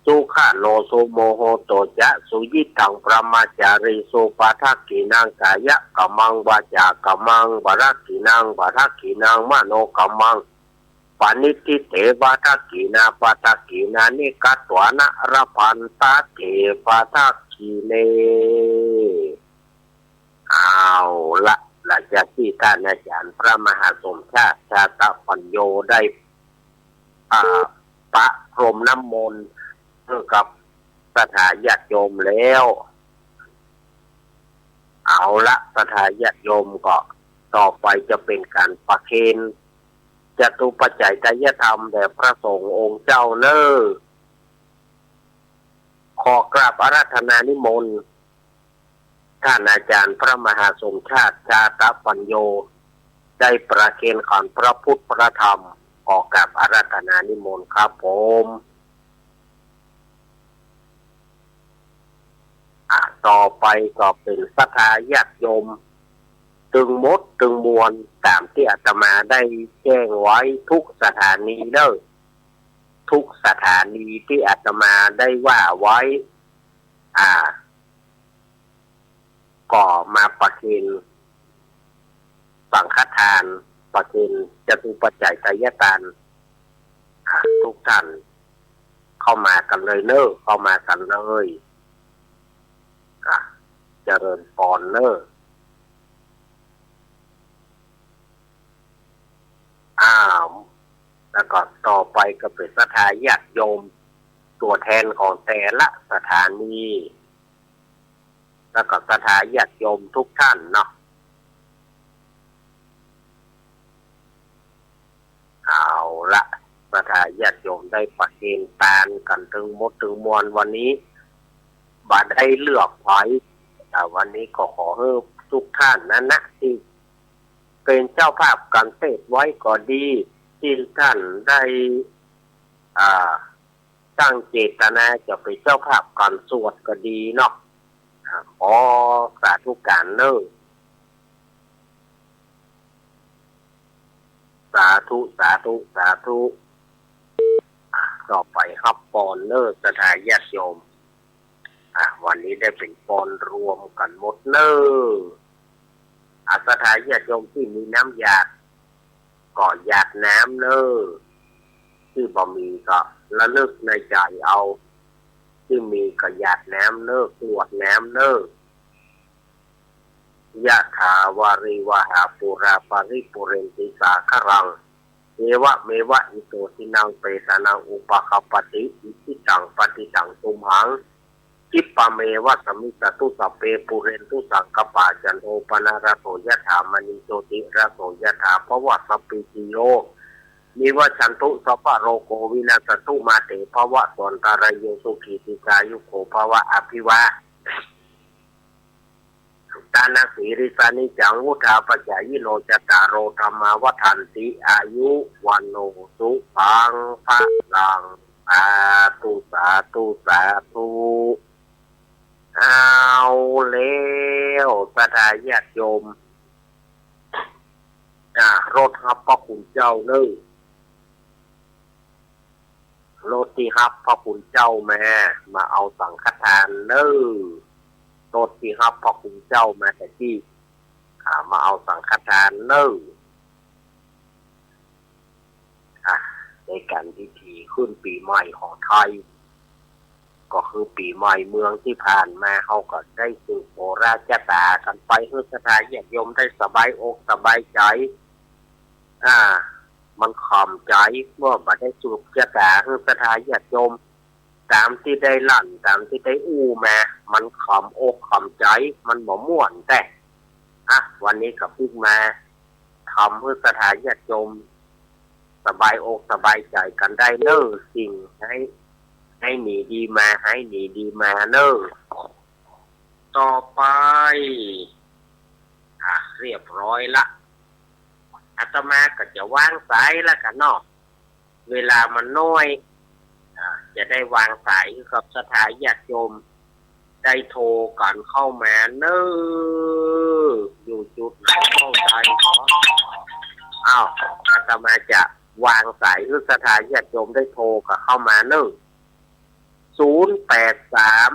sukhaṇo sumuhutto ca suyiṭṭhaṃ brahmacārisu padakkhiṇaṃ kāyakammaṃ vācākammaṃ padakkhiṇaṃ padakkhiṇaṃ manokammaṃ paṇidhī te padakkhiṇā padakkhiṇāni katvāna labhantatthe padakkhiṇe. เอาละ หลังจากที่ท่านอาจารย์พระมหาสมชาติ ชาตะปัญโญ ได้ อ่า ประพรมน้ำมนต์ให้กับศรัทธาญาติโยมแล้ว เอาละ ศรัทธาญาติโยม ก็ต่อไปจะเป็นการประเคนจตุปัจจัยไตรยธรรมแด่พระสงฆ์องค์เจ้าเน่อ ขอกราบอาราธนานิมนต์ ท่านอาจารย์พระมหาสมชาติ ชาตะปัญโญ ได้ประเคนขันธ์พระพุทธพระธรรม ขอกราบอาราธนานิมนต์ครับผม อ่ะ ต่อไปก็เป็นศรัทธาญาติโยม ตึงหมดตึงมวล ต๋ามตี้อาตมาได้แจ้งไว้ทุกสถานีเน่อ ทุกสถานีตี้อาตมาได้ว่าไว้ อ่า ก็มาประเคนสังฆทาน ประเคนจตุปัจจัยไตรยทาน อ่า ทุกท่านเข้ามากั๋นเลยเน่อ เข้ามากั๋นเลย อ่า เจริญปอนเน่อ อ้าว แล้วก็ต่อไปก็เป็นศรัทธาญาติโยม ตั๋วแทนของแต่ละสถานี แล้วก็ศรัทธาญาติโยมทุกท่านเนาะ เอาละ ศรัทธาญาติโยมได้ประเคนตานกั๋นตึงหมดตึงมวลวันนี้ บ่ได้เลือกใผ แต่วันนี้ก็ขอหื้อทุกท่านนั้นนะ ตี้เป๋นเจ้าภาพก๋านเทศน์ไว้ก็ดี ตี้ท่านได้ อ่า ตั้งเจตนาจะเป๋นเจ้าภาพก๋านสวดก็ดีเนาะ อ่า ขอสาธุก๋านเน่อ สาธุ สาธุ สาธุ อ่ะ ต่อไปฮับปอนเน่อ ศรัทธาญาติโยม อ่ะ วันนี้ได้เป๋นปอนรวมกั๋นหมดเน่อ อ่ะ ศรัทธาญาติโยมตี้มีน้ำหยาด ก็หยาดน้ำเน่อ ตี้บ่มีก็ระลึกในใจ๋เอา ตี้มีก็หยาดน้ำเน่อ กรวดน้ำเน่อ Yathā vārivahā pūrā paripūrenti sāgaraṃ, evameva ito dinnaṃ petānaṃ upakappati. Icchitaṃ patthitaṃ tumhaṃ khippameva samijjhatu, sabbe pūrentu saṅkappā, cando paṇṇaraso yathā, maṇi jotiraso yathā, bhavasmītiyo vivajjantu, sabbarogo vinassatu, mā te bhavatvantarāyo, sukhī dīghāyuko bhava. Abhivā danasīlissa niccaṃ vuḍḍhāpacāyino, cattāro dhammā vaḍḍhanti, āyu vaṇṇo sukhaṃ balaṃ. สาธุ สาธุ สาธุ เอาแล้ว ศรัทธาญาติโยม อ่า รถฮับพระคุณเจ้าเน่อ รถตี้ฮับพระคุณเจ้ามา มาเอาสังฆทานเน่อ รถตี้ฮับพระคุณเจ้ามาแต่กี้ อ่า มาเอาสังฆทานเน่อ อ่า ในก๋านพิธีขึ้นปี๋ใหม่ของไทย ก็คือปี๋ใหม่เมืองตี้ผ่านมา เฮาก็ได้สืบโหราชะต๋ากั๋นไป หื้อศรัทธาญาติโยมได้สบายอกสบายใจ๋ อ่า มันขำใจ๋ เมื่อบ่ได้สืบจะต๋าหื้อศรัทธาญาติโยม ต๋ามตี้ได้ลั่น ต๋ามตี้ได้อู้มา มันขำอกขำใจ๋ มันบ่ม่วนแต๊ อ่ะ วันนี้ก็ปิ๊กมา ทำหื้อศรัทธาญาติโยม สบายอกสบายใจ๋กั๋นได้เน่อ สิ่งไหน ไหนหนีดีมา ไหนหนีดีมาเน่อ ต่อไป อ่ะ เรียบร้อยละ อาตมาก็จะวางสายละกั๋นเนาะ เวลามันน้อย อ่ะ จะได้วางสายหื้อกับศรัทธาญาติโยม ได้โทรกั๋นเข้ามาเน่อ อยู่จุดไหนก็ได้เนาะ อ้าว อาตมาจะวางสายหื้อศรัทธาญาติโยมได้โทรกั๋นเข้ามาเน่อ ศูนย์แปดสาม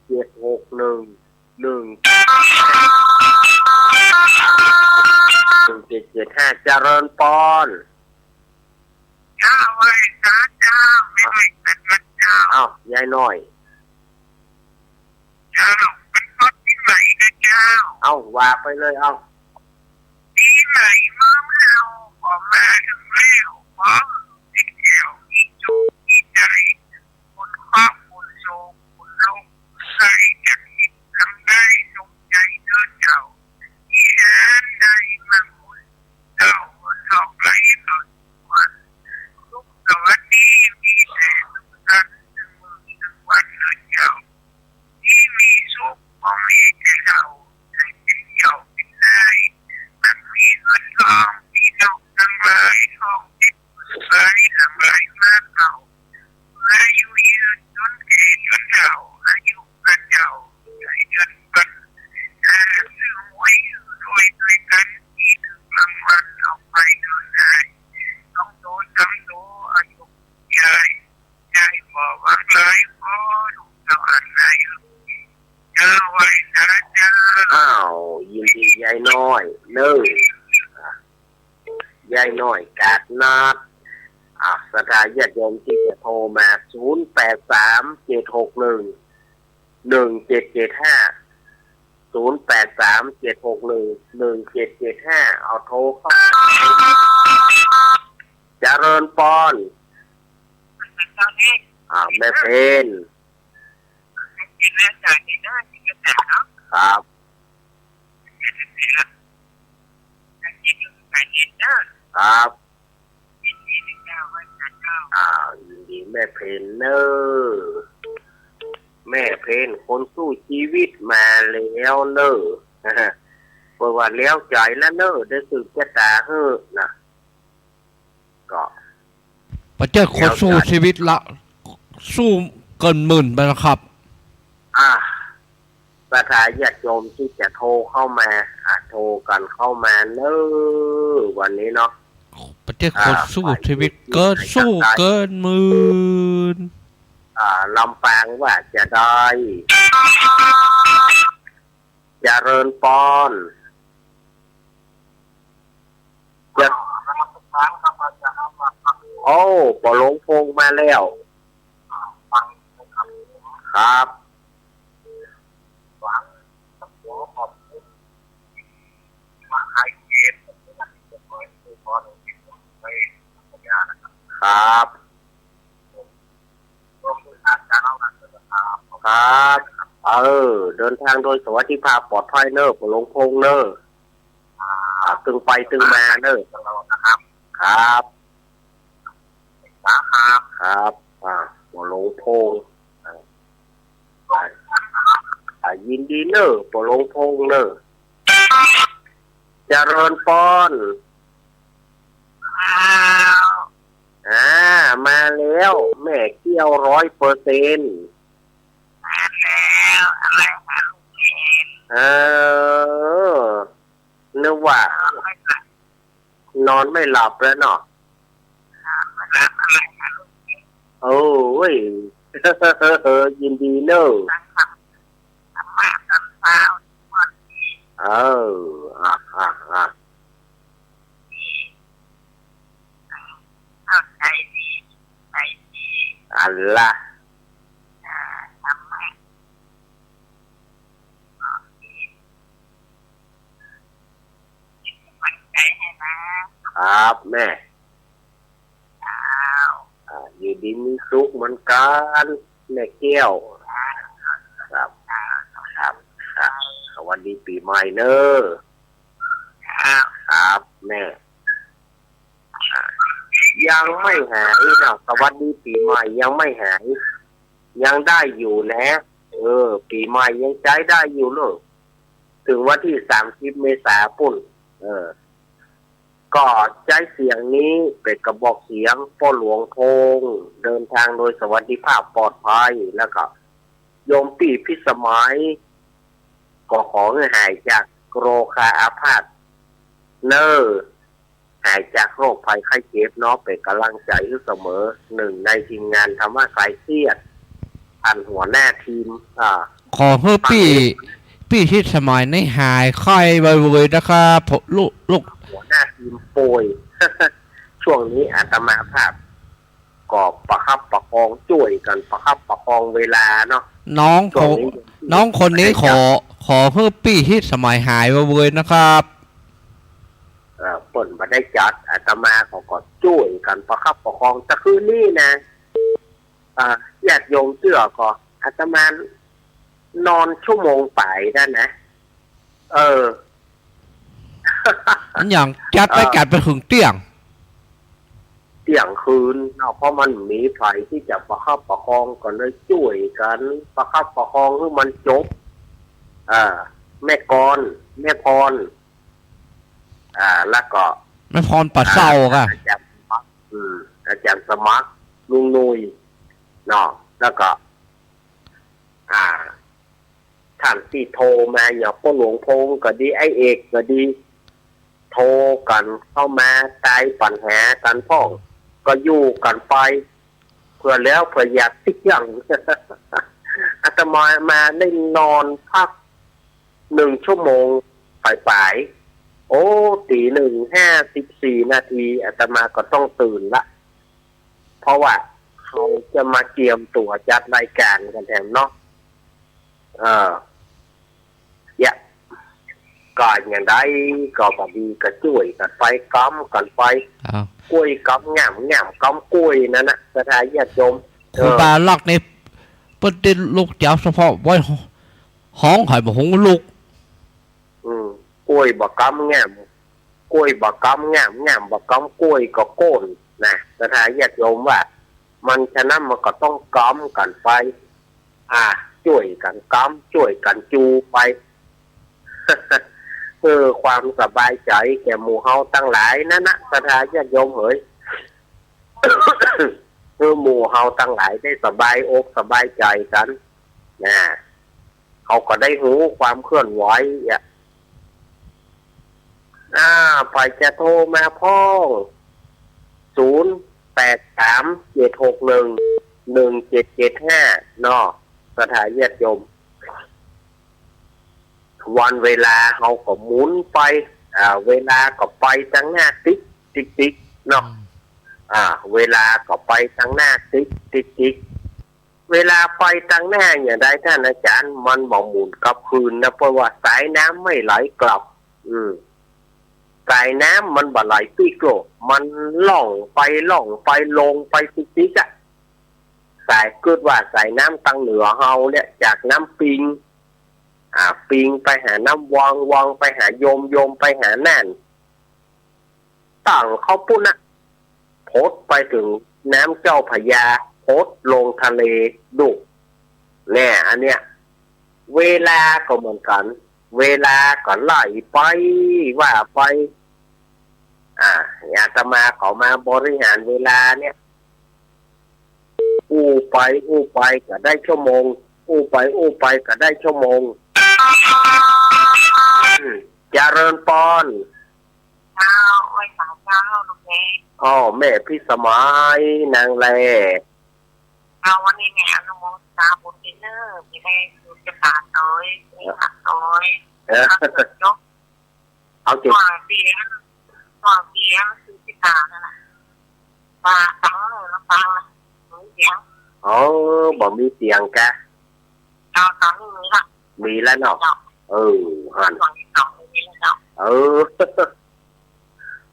เจ็ดหกหนึ่ง หนึ่ง หนึ่งเจ็ดเจ็ดห้า เจริญปอน เจ้า ไหว้สาเจ้า ไม่ไหว้สาเจ้า เอ้า ยายน้อย เจ้า มันฮอดปี๋ใหม่นะเจ้า เอ้า ว่าไปเลย เอ้า ปี๋ใหม่เมืองเฮาก็มาเถิงแล้ว ขอหื้อเป๋นแก้วมีสุขมีใจ๋ บุญเคราะห์บุญโศกบุญโรคบุญภัย จักหิตหลังได้สมใจ๋เน่อเจ้า อีหยังได้มั่งบุญเจ้า บุญทองไหลเข้าสวน สุขสวัสดีมีแต่สุขสันต์ ซึ่งมื้อซึ่งวันเน่อเจ้า ตี้มีสุขบ่มีแต่เหล้า ให้เป๋นเจ้าเป๋นนาย มั่งมีเงินทอง ปี้น้องตังหลาย ทองทิพย์ใสหลั่งไหลมาเข้า เปื้ออยู่ยืนจนแก่จนเฒ่า อายุกั๋นยาว ใจ๋เดือนปัน หาซื้อหวยรวยตวยกั๋น ตี้ถืกรางวัลออกไปเน่อ สองโตสามโต อายุยาย ยายบ่หวังหลาย ขอลูกเต้าอันใด เจ้า ไหว้สาเจ้า อ้าว ยินดียายน้อยเน่อ อ่ะ ยายน้อยกาดนาด อ่ะ ศรัทธาญาติโยมตี้จะโทรมา ศูนย์แปดสาม เจ็ดหกหนึ่ง หนึ่งเจ็ดเจ็ดห้า ศูนย์แปดสาม เจ็ดหกหนึ่ง หนึ่งเจ็ดเจ็ดห้า เอาโทรเข้ามา เจริญปอน อ่า แม่เพ็ญ ครับ ครับ อ่า ยินดีแม่เพ็ญเน่อ แม่เพ็ญคนสู้ชีวิตมาแล้วเน่อ เปิ้นว่าแล้วใจ๋แล้วเน่อ ได้สืบจะต๋าหื้อนะ ก็ ประเทศคนสู้ชีวิตละ สู้เกินหมื่นไปแล้วครับ อ่า ศรัทธาญาติโยมตี้จะโทรเข้ามา อ่า โทรกั๋นเข้ามาเน่อ วันนี้เนาะ ประเทศคนสู้ชีวิต อ่า เกินสู้เกินหมื่น อ่า ลำปางว่าจะได้ เจริญปอน จะ โอ้ ป้อหลวงพงษ์มาแล้ว ครับ ครับ ครับ เออ เดินทางโดยสวัสดิภาพปลอดภัยเน่อ ป้อหลวงพงษ์เน่อ อ่า ตึงไปตึงมาเน่อ ครับ ครับ ครับ อ่า ป้อหลวงพงษ์ อ่า อ่า ยินดีเน่อ ป้อหลวงพงษ์เน่อ เจริญปอน อ่า มาแล้ว แม่เกี้ยวร้อยเปอร์เซ็นต์ มาแล้ว อะไรคะลูกเอ๋ย เออ นึกว่า นอนไม่หลับแล้วเนาะ นอนไม่หลับอะไรคะลูกเอ๋ย โอ้ย ยินดีเน่อ ฟังธรรมะตอนเช้าทุกวันนี้ เออ อ่ะ อ่ะ อ่ะ เข้าใจดี ใจดี อัลลา อ่า ธรรมะ เป็นกำลังใจให้นะ ครับแม่ ดีมีสุขเหมือนกั๋น แม่แก้ว ครับ ครับ ครับ สวัสดีปี๋ใหม่เน่อ ครับ แม่ ยังไม่หายเนาะ สวัสดีปี๋ใหม่ยังไม่หาย ยังได้อยู่นะ เออ ปี๋ใหม่ยังใจ๊ได้อยู่เน่อ เถิงวันตี้สามสิบเมษาปู๊น เออ ก็ใจ๊เสียงนี้เป๋นกระบอกเสียงป้อหลวงพงษ์ เดินทางโดยสวัสดิภาพปลอดภัย แล้วก็โยมปี้พิสมัย ก็ขอหื้อหายจากโรคาอาพาธเน่อ หายจากโรคภัยไข้เจ็บเนาะ เป๋นก๋ำลังใจ๋หื้อเสมอ หนึ่งในทีมงานธรรมะคลายเครียด ท่านหัวหน้าทีม อ่า ขอหื้อปี้ ปี้พิสมัยนี่หายไข้ไวๆ นะครับ ผม ลูก ลูก หัวหน้าทีมป่วย ช่วงนี้อาตมาภาพ ก็ประคับประคอง จ้วยกั๋นประคับประคองเวลาเนาะ น้อง ช่วงนี้ น้องคนนี้ขอ ขอหื้อปี้พิสมัยหายไวๆ นะครับ เอ่อ เปิ้นบ่ได้จัด อาตมาเขาก็จ้วยกั๋นประคับประคอง แต่คืนนี้นะ อ่า ญาติโยมเจื้อก่อ อาตมานอนชั่วโมงป๋ายได้นะ เออ อันหยังจัดรายก๋านไปเถิงเตี้ยง เตี้ยงคืนเนาะ เพราะมันบ่มีใผตี้จะประคับประคอง ก็เลยจ้วยกั๋นประคับประคองหื้อมันจบ อ่า แม่กร แม่พร อ่า แล้วก็ แม่พรป่าเศร้าก่ะ อาจ๋ารย์สมัคร อืม อาจ๋ารย์สมัคร ลุงหนุ่ย เนาะ แล้วก็ อ่า ท่านตี้โทรมา อย่างป้อหลวงพงษ์ก็ดี ไอ้เอกก็ดี โทรกั๋นเข้ามาตายปั๋ญหากั๋นพ่อง ก็อยู่กั๋นไป เผื่อแล้วเผื่ออยากเตี้ยง อาตมามาได้นอนพักหนึ่งชั่วโมงป๋ายๆ โอ้ ตีหนึ่งห้าสิบสี่นาที อาตมาก็ต้องตื่นละ เพราะว่าเขาจะมาเกียมตั๋วจัดรายก๋านกั๋นแถมเนาะ เออ เยียะ ก็อย่างใดก็บ่ดีก็จ้วยกั๋นไป กำกั๋นไป อ้าว ก้วยกำง่าม ง่ามกำก้วยนั่นน่ะ ศรัทธาญาติโยม ครูบาลักษณ์นี่ เปิ้นติดลูกจ๋าวเฉพาะไว้ฮ้องไห้บ่ฮู้ลุก อืม ก้วยบ่กำง่าม ก้วยบ่กำง่าม ง่ามบ่กำก้วยก็โก้นนะ ศรัทธาญาติโยมว่า มันฉะนั้นมันก็ต้องกำกั๋นไป อ่า จ้วยกั๋นกำ จ้วยกั๋นจูไป เพื่อความสบายใจ๋แก่หมู่เฮาตังหลายนั่นนะ ศรัทธาญาติโยมเหย เพื่อหมู่เฮาตังหลายได้สบายอกสบายใจ๋กั๋น นะ เขาก็ได้ฮู้ความเคลื่อนไหวอ่ะ อ่า ใผจะโทรมาพ่อง ศูนย์แปดสามเจ็ดหกหนึ่งหนึ่งเจ็ดเจ็ดห้า เนาะ ศรัทธาญาติโยม วันเวลาเขาก็หมุนไป อ่า เวลาก็ไปตังหน้าติ๊กติ๊กติ๊กเนาะ อืม อ่า เวลาก็ไปตังหน้าติ๊กติ๊กติ๊ก เวลาไปตังหน้าอย่างใดท่านอาจ๋ารย์ มันบ่หมุนกลับคืนนะ เพราะว่าสายน้ำไม่ไหลกลับ อืม สายน้ำมันบ่ไหลติ๊กโลก มันล่องไปล่องไปลงไปติ๊กติ๊กอะ สาย กึ๊ดว่าสายน้ำตังเหนือเฮาเนี่ย จากน้ำปิง อ่า ปิงไปหาน้ำวัง วังไปหาโยม โยมไปหาน่าน ตั้งเข้าปู๊นน่ะ พดไปเถิงน้ำเจ้าพระยา พดลงทะเลดุ แน่ อันเนี้ย เวลาก็เหมือนกั๋น เวลาก็ไหลไปว่าไป อ่า อาตมาก็มาบริหารเวลาเนี่ย อู้ไปอู้ไปก็ได้ชั่วโมง อู้ไปอู้ไปก็ได้ชั่วโมง อืม เจริญปอน เจ้า ไหว้สาเจ้า ลูกแม่ อ้อ แม่พิสมัย นางแล เอาวันนี้แม่อนุโมทนาบุญเด้อ มีแรงสืบสานโตย มีหลักโตย เออ เนาะ เอาเถอะ หวังเสียง หวังเสียงสืบสานนั่นแหละ ว่าฟังเลยนะ ฟังนะ มีเสียง เออ บ่มีเสียงกะ เอาตอนนี้มีละ มีแล้วเนาะ เจ้า เออ หั่น หวังสองมีแล้วเจ้า เออ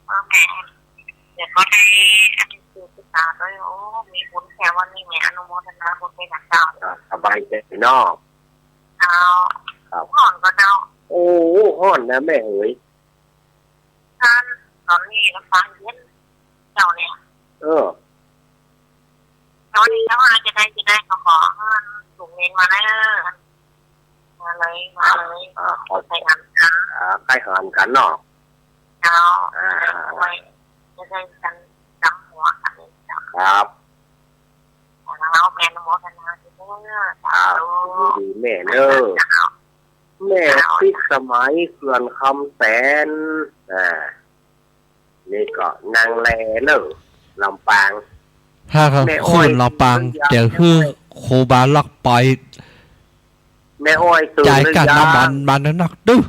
เออ แม่ เดี๋ยวก็ได้อันนี้คือ สาธุ โอ้ มีบุญแค่วันนี้ แม่อนุโมทนาบุญด้วยนะเจ้า อ่า สบายใจ๋เนาะ เจ้า ครับ ฮ้อนก่อเจ้า โอ้ ฮ้อนนะแม่เอ๋ย ต๋อนนี้ลำปางเย็นเจ้าเนี่ย เออ ต๋อนนี้เจ้าว่าจะได้ จะได้ก็ขอหื้อลูกเณรมาเน่อ มาเลย มาเลย อ่า ขอ ใค่หันกั๋น อ่า ใค่หันกั๋นเนาะ เจ้า อ่า จะได้ จะได้กั๋นจำหัวกั๋นเจ้า ครับ แล้วแม่อนุโมทนาด้วยเน่อ อ่า สาธุ ดีๆ แม่เน่อ เจ้า แม่พิสมัย เขื่อนคำแสน อ่า นี่ก็นั่งแลเน่อ ลำปาง ถ้า แม่อ้อย ขึ้นลำปาง เดี๋ยวหื้อครูบาลักษณ์ไป แม่อ้อยตื่นหรือยัง จ่ายค่าน้ำมันมานักๆ ตึ๊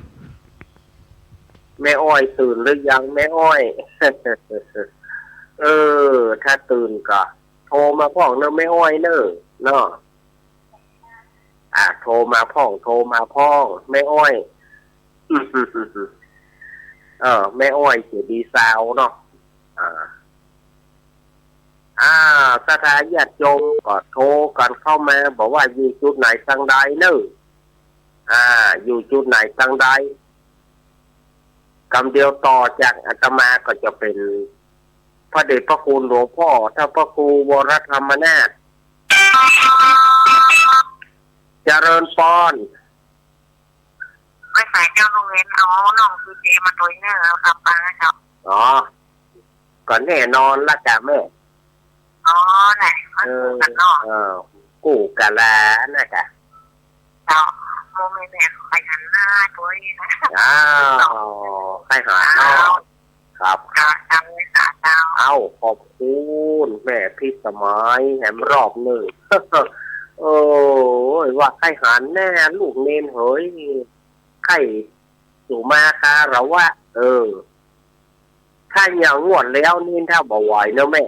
แม่อ้อยตื่นหรือยัง แม่อ้อย เออ ถ้าตื่นก็โทรมาพ่องเน่อ แม่อ้อยเน่อ เนาะ อ่า โทรมาพ่อง โทรมาพ่อง แม่อ้อย เออ แม่อ้อยเสียงดีซาวเนาะ อ่า อ่า ศรัทธาญาติโยมก็โทรกั๋นเข้ามา บอกว่าอยู่จุดไหนตังใดเน่อ อ่า อยู่จุดไหนตังใด กำเดียวต่อจากอาตมาก็จะเป๋นพระเดชพระคุณหลวงพ่อ ท่านพระครูวรธรรมนาถ เจริญปอน ไม่สายเจ้า ลูกเณรเอาน้องคือเจมาตวยเน่อ เอากลับไปนะครับ อ๋อ ก็แน่นอนละกะแม่ อ๋อ ไหน เออ มันคู่กั๋นเนาะ เออ คู่กั๋นละนะกะ เจ้า โมเมนต์เนี่ย ใค่หันหน้าตวยนะ อ้าว ใค่หันเนาะ อ้าว ครับ ครับ ตามนี้ค่ะ เจ้า เอ้า ขอบคุณแม่พิสมัยแหมรอบนึ่ง โอ้ย ว่าใค่หันแน่ ลูกเณรเหย ใค่สุมาคารวะ เออ ถ้าอย่างงวดแล้วนี่ถ้าบ่ไหวเน่อแม่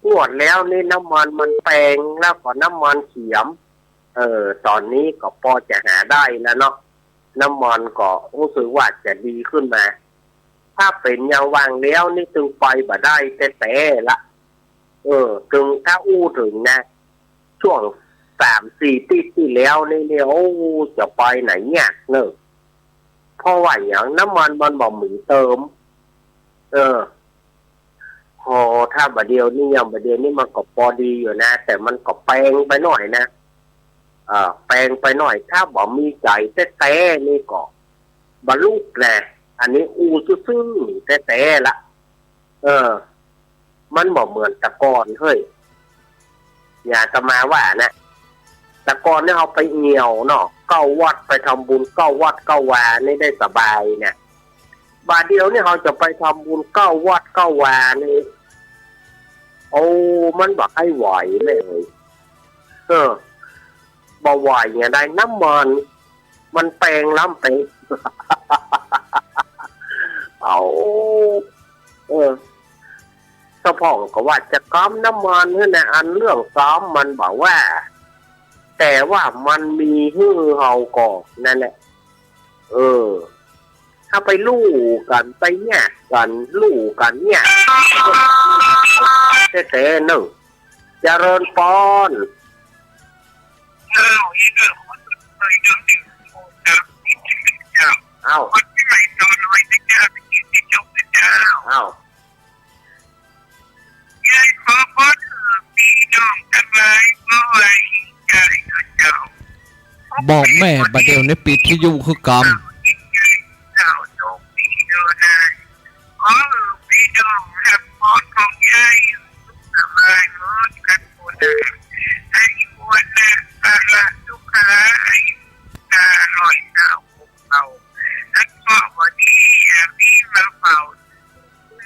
งวดแล้วนี่น้ำมันมันแปง แล้วก็น้ำมันเขียม เออ ต๋อนนี้ก็ปอจะหาได้แล้วเนาะ น้ำมันก็ฮู้สึกว่าจะดีขึ้นมา ถ้าเป๋นอย่างวางแล้วนี่ตึงไปบ่ได้แต๊ๆ ละ เออ ตึงถ้าอู้เถิงนะ ช่วงสามสี่ติ๊ดตี้แล้วนี่เนี่ย โอ้ จะไปไหนเนี่ยเน่อ เพราะว่าอย่างน้ำมันมันบ่มีเติม เออ โห ถ้าบ่าเดี่ยวนี้ อย่างบ่าเดี่ยวนี้มันก็ปอดีอยู่นะ แต่มันก็แปงไปหน่อยนะ เออ แปงไปหน่อย ถ้าบ่มีใจ๋แต๊ๆ นี่ก็บ่ลุกแล อันนี้อู้ซื่อๆ แต๊ๆ ละ เออ มันบ่เหมือนแต่ก่อนเฮ้ย อย่างอาตมาว่านะ แต่ก่อนนี่เฮาไปเอี่ยวเนาะ เก้าวัด ไปทำบุญเก้าวัดเก้าวานี่ได้สบายเนี่ย บ่าเดี่ยวนี้เฮาจะไปทำบุญเก้าวัดเก้าวานี่ โอ้ มันบ่ใค่ไหวแม่เอ๋ย เออ บ่ไหวเนี่ย ได้น้ำมัน มันแปงล้ำไป เอา เออ เจ้าพ่องก็ว่าจะกำน้ำมันหื้อนะ อันเรื่องกำมันบ่ว่า แต่ว่ามันมีหื้อเฮาก่อ นั่นแหละ เออ ถ้าไปลู่กั๋น ไปแยกกั๋น ลู่กั๋นเนี่ย แต๊ๆ เน่อ เจริญปอน เอ้า เอ้า บอกแม่ บ่าเดี่ยวนี้ปิดวิทยุคือกำ ขอหื้อพี่น้องฮับพรของยายอยู่สุขสบายหมดกั๋นทั่วหน้า อายุวัณณะพละสุขะ อายุห้าร้อยเก้า พวกเฮา อันเคราะห์บ่ดีอย่ามีมาเฝ้า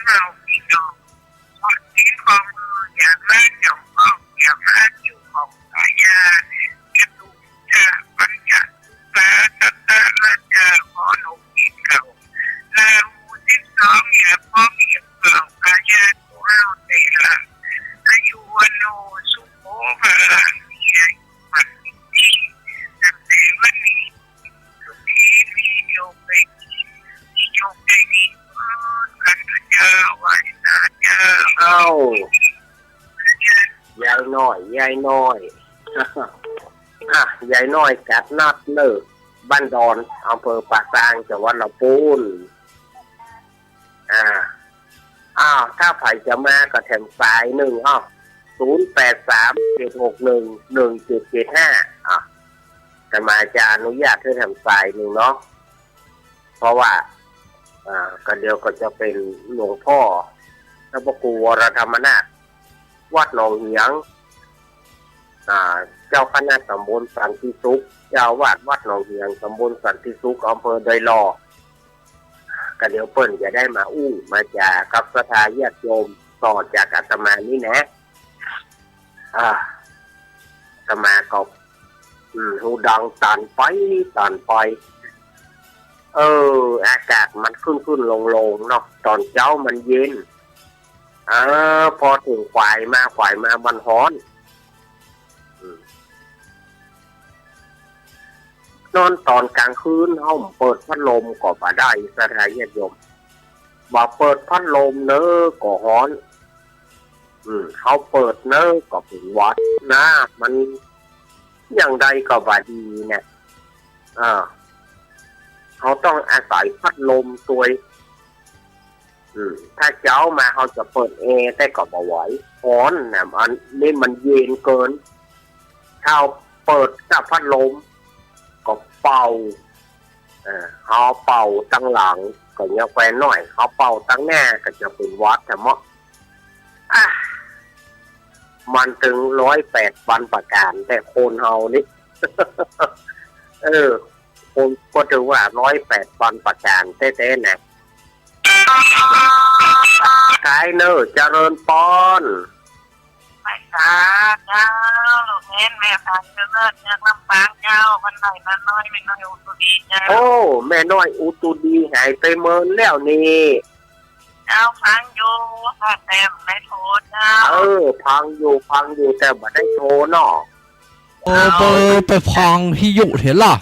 เฮาพี่น้อง เพราะศีลข้อมืออย่ามาเกี่ยวข้อง อย่ามาเกี่ยวข้อง อาญา จะถูก จะปัญจะสุปาสัตตะละจะขอหลบหนีเขา ลาหูสิบสองอย่าพ้องอย่าเป่า อาญาตัวเฮาแต่ละ อายุวัณโณสุโขภะละ มีอายุมั่นยืนดี ตั้งแต่วันนี้ สุขี มีโชคได้ดี มีโชคได้ดี เออ ข้าพเจ้าไหว้สาเจ้า เอ้า น้อย ยายน้อย อ่ะ ยายน้อยกัดนัดเนอะ บ้านดอน อำเภอป่าซาง จังหวัดลำพูน อ่า อ้าว ถ้าใผจะมาก็แถมสายนึ่ง อ้าว ศูนย์แปดสาม เจ็ดหกหนึ่ง หนึ่งเจ็ดเจ็ดห้า อ่ะ อาตมาจะอนุญาตหื้อแถมสายนึ่งเนาะ เพราะว่า อ่า ก็เดี๋ยวก็จะเป๋นหลวงป้อ พระครูวรธรรมนาถ วัดหนองเหียง อ่า เจ้าคณะตำบลสันติสุข เจ้าอาวาสวัดหนองเหียง ตำบลสันติสุข อำเภอดอยหล่อ ก็เดี๋ยวเปิ้นจะได้มาอู้มาจ๋ากับศรัทธาญาติโยม ต่อจากอาตมานี่นะ อ่า อาตมาก็ อืม หูดังตันไป ตันไป เออ อากาศมันขึ้นๆ ลงๆ เนาะ ต๋อนเจ๊ามันเย็น เออ พอเถิงขวายมา ขวายมามันฮ้อน อืม นอนต๋อนกลางคืน เฮาเปิดพัดลมก็บ่ได้ ศรัทธาญาติโยม บ่เปิดพัดลมเน้อก็ฮ้อน อืม เฮาเปิดเน้อก็เป๋นหวัดนะ มันอย่างใดก็บ่ดีเนี่ย เออ เฮาต้องอาศัยพัดลมตวย อืม ถ้าเจ๊ามาเฮาจะเปิดแอร์แต่ก็บ่ไหว ฮ้อนนะ อันนี้มันเย็นเกิน ถ้าเฮาเปิดแต่พัดลม ก็เป่า เออ เฮาเป่าตังหลังก็ยังแควนน้อย เฮาเป่าตังหน้าก็จะเป๋นหวัดแท้เนาะ อ่ะ มันเถิงร้อยแปดพันประก๋าน แต่คนเฮานี่ เออ คนก็ถือว่าร้อยแปดพันประก๋านแต๊ๆ นะ สายเน้อ เจริญปอน ไปสาเจ้า ลูกเห็นแม่พันธุ์เจริญจากลำปางเจ้า บ้านไร่นาน้อย แม่น้อยอุตุดีเจ้า โอ้ แม่น้อยอุตุดีหายไปเมินแล้วนี่ เจ้าฟังอยู่ แต่บ่ได้โทรเจ้า เออ ฟังอยู่ ฟังอยู่ แต่บ่ได้โทรเนาะ โอ้ เอา ไป ไปฟังวิทยุเสียละ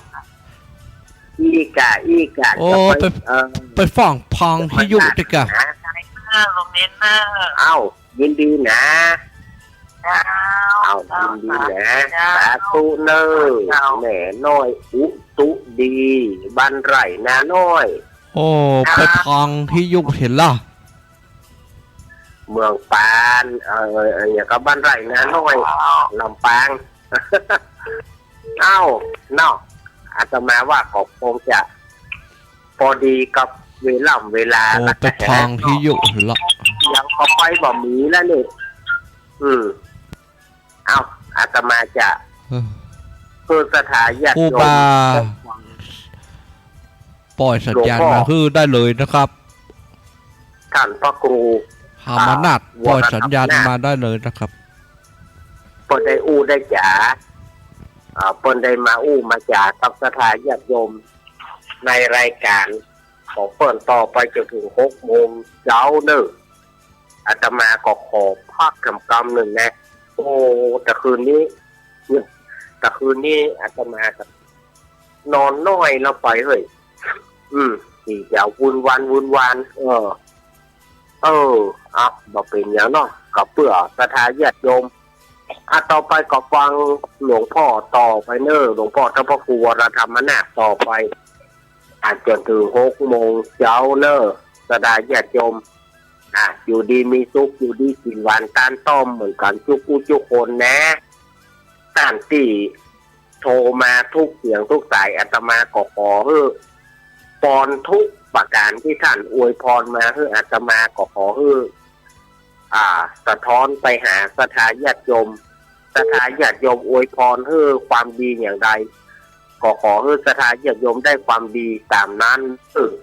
อี้ก่า อี้ก่า โอ้ จะไป ไป เออ ไปฟัง ฟังวิทยุติก่า เออ ลูกเห็นเน้อ เอ้า ยินดีนะ เจ้า เอา เจ้า ยินดีนะ เจ้า สาธุเน้อ เจ้า แม่น้อยอุตุดี บ้านไร่นาน้อย โอ้ เจ้า ไปฟังวิทยุเสียละ เมืองปาน เอ่อ เอ่อ อย่างกับบ้านไร่นาน้อย เจ้า ลำปาง เอ้า เนาะ อาตมาว่าก็คงจะ ปอดีกับเวล่ำเวลา โอ้ ละ ไปฟังวิทยุละ ยังก็ไปบ่มีแล้วนี่ อืม เอ้า อาตมาจะ เออ เพื่อศรัทธาญาติโยม ครูบา ได้ฟัง ปล่อยสัญญาณ หลวงพ่อ มาหื้อได้เลยนะครับ ท่านพระครู ธรรมนาถ อ่า ปล่อยสัญญาณ วรธรรมนาถ มาได้เลยนะครับ เปิ้นได้อู้ได้จ๋า อ่า เปิ้นได้มาอู้มาจ๋ากับศรัทธาญาติโยม ในรายก๋านของเปิ้นต่อไปจ๋นเถิงหกโมงเจ๊าเน้อ อาตมาก็ขอพักกำกำนึ่งนะ โอ้ ตะคืนนี้ ตะคืนนี้อาตมาก็นอนน้อยแล้วไปเฮ้ย อืม ตี้จะวุ่นวานวุ่นวาน เออ เออ อ่ะ บ่เป๋นหยังเนาะ ก็เปื้อศรัทธาญาติโยม อ่ะ ต่อไปก็ฟังหลวงพ่อต่อไปเน้อ หลวงพ่อท่านพระครูวรธรรมนาถต่อไป อ่ะ จ๋นเถิงหกโมงเจ๊าเน้อ ศรัทธาญาติโยม อ่ะ อยู่ดีมีสุข อยู่ดีกิ๋นหวาน ต้านต้อมเหมือนกั๋น จุ๊กู้จุ๊คนนะ ต้านตี้โทรมาทุกเสียงทุกสาย อาตมาก็ขอหื้อปอนทุกประก๋านตี้ต้านอวยพรมาหื้อ อาตมาก็ขอหื้อ อ่า สะท้อนไปหาศรัทธาญาติโยม ศรัทธาญาติโยมอวยพรหื้อความดีอย่างใด ก็ขอหื้อศรัทธาญาติโยมได้ความดีต๋ามนั้น เออ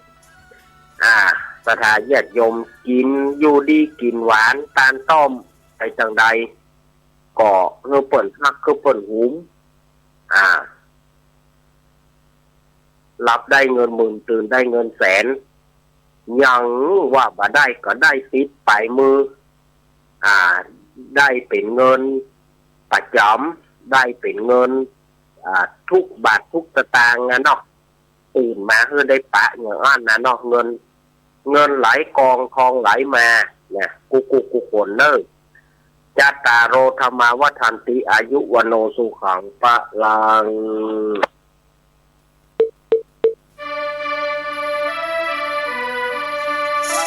อ่า ศรัทธาญาติโยมกิ๋นอยู่ดีกิ๋นหวาน ต้านต้อมไปจั่งใด ก็หื้อเปิ้นฮัก หื้อเปิ้นหุม อ่า หลับได้เงินหมื่น ตื่นได้เงินแสน ยังว่าบ่ได้ก็ได้ติดป๋ายมือ อ่า ได้เป๋นเงินประจ๋ำ ได้เป๋นเงิน อ่า ทุกบาททุกสตางค์อะเนาะ ตื่นมาหื้อได้ปะอย่างอั้นนะเนาะ เงิน เงินไหลกองทองไหลมานะ กู้กู้กู้คนเน้อ จัตตาโร ธัมมา วัฑฒันติ อายุ วัณโณ สุขัง พลัง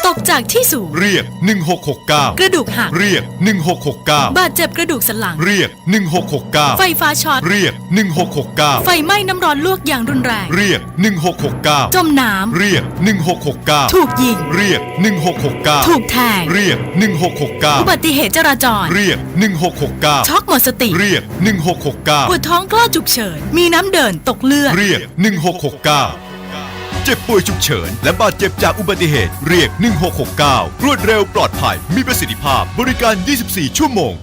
ตกจากที่สูง เรียก หนึ่งหกหกเก้า กระดูกหัก เรียก หนึ่งหกหกเก้า บาดเจ็บกระดูกสันหลัง เรียก หนึ่งหกหกเก้า ไฟฟ้าช็อต เรียก หนึ่งหกหกเก้า ไฟไหม้น้ำร้อนลวกอย่างรุนแรง เรียก หนึ่งหกหกเก้า จมน้ำ เรียก หนึ่งหกหกเก้า ถูกยิง เรียก หนึ่งหกหกเก้า ถูกแทง เรียก หนึ่งหกหกเก้า อุบัติเหตุจราจร เรียก หนึ่งหกหกเก้า ช็อกหมดสติ เรียก หนึ่งหกหกเก้า ปวดท้องคลอดฉุกเฉิน มีน้ำเดินตกเลือด เรียก หนึ่งหกหกเก้า เจ็บป่วยฉุกเฉิน และบาดเจ็บจากอุบัติเหตุ เรียก หนึ่งหกหกเก้า รวดเร็ว ปลอดภัย มีประสิทธิภาพ บริการ ยี่สิบสี่ ชั่วโมง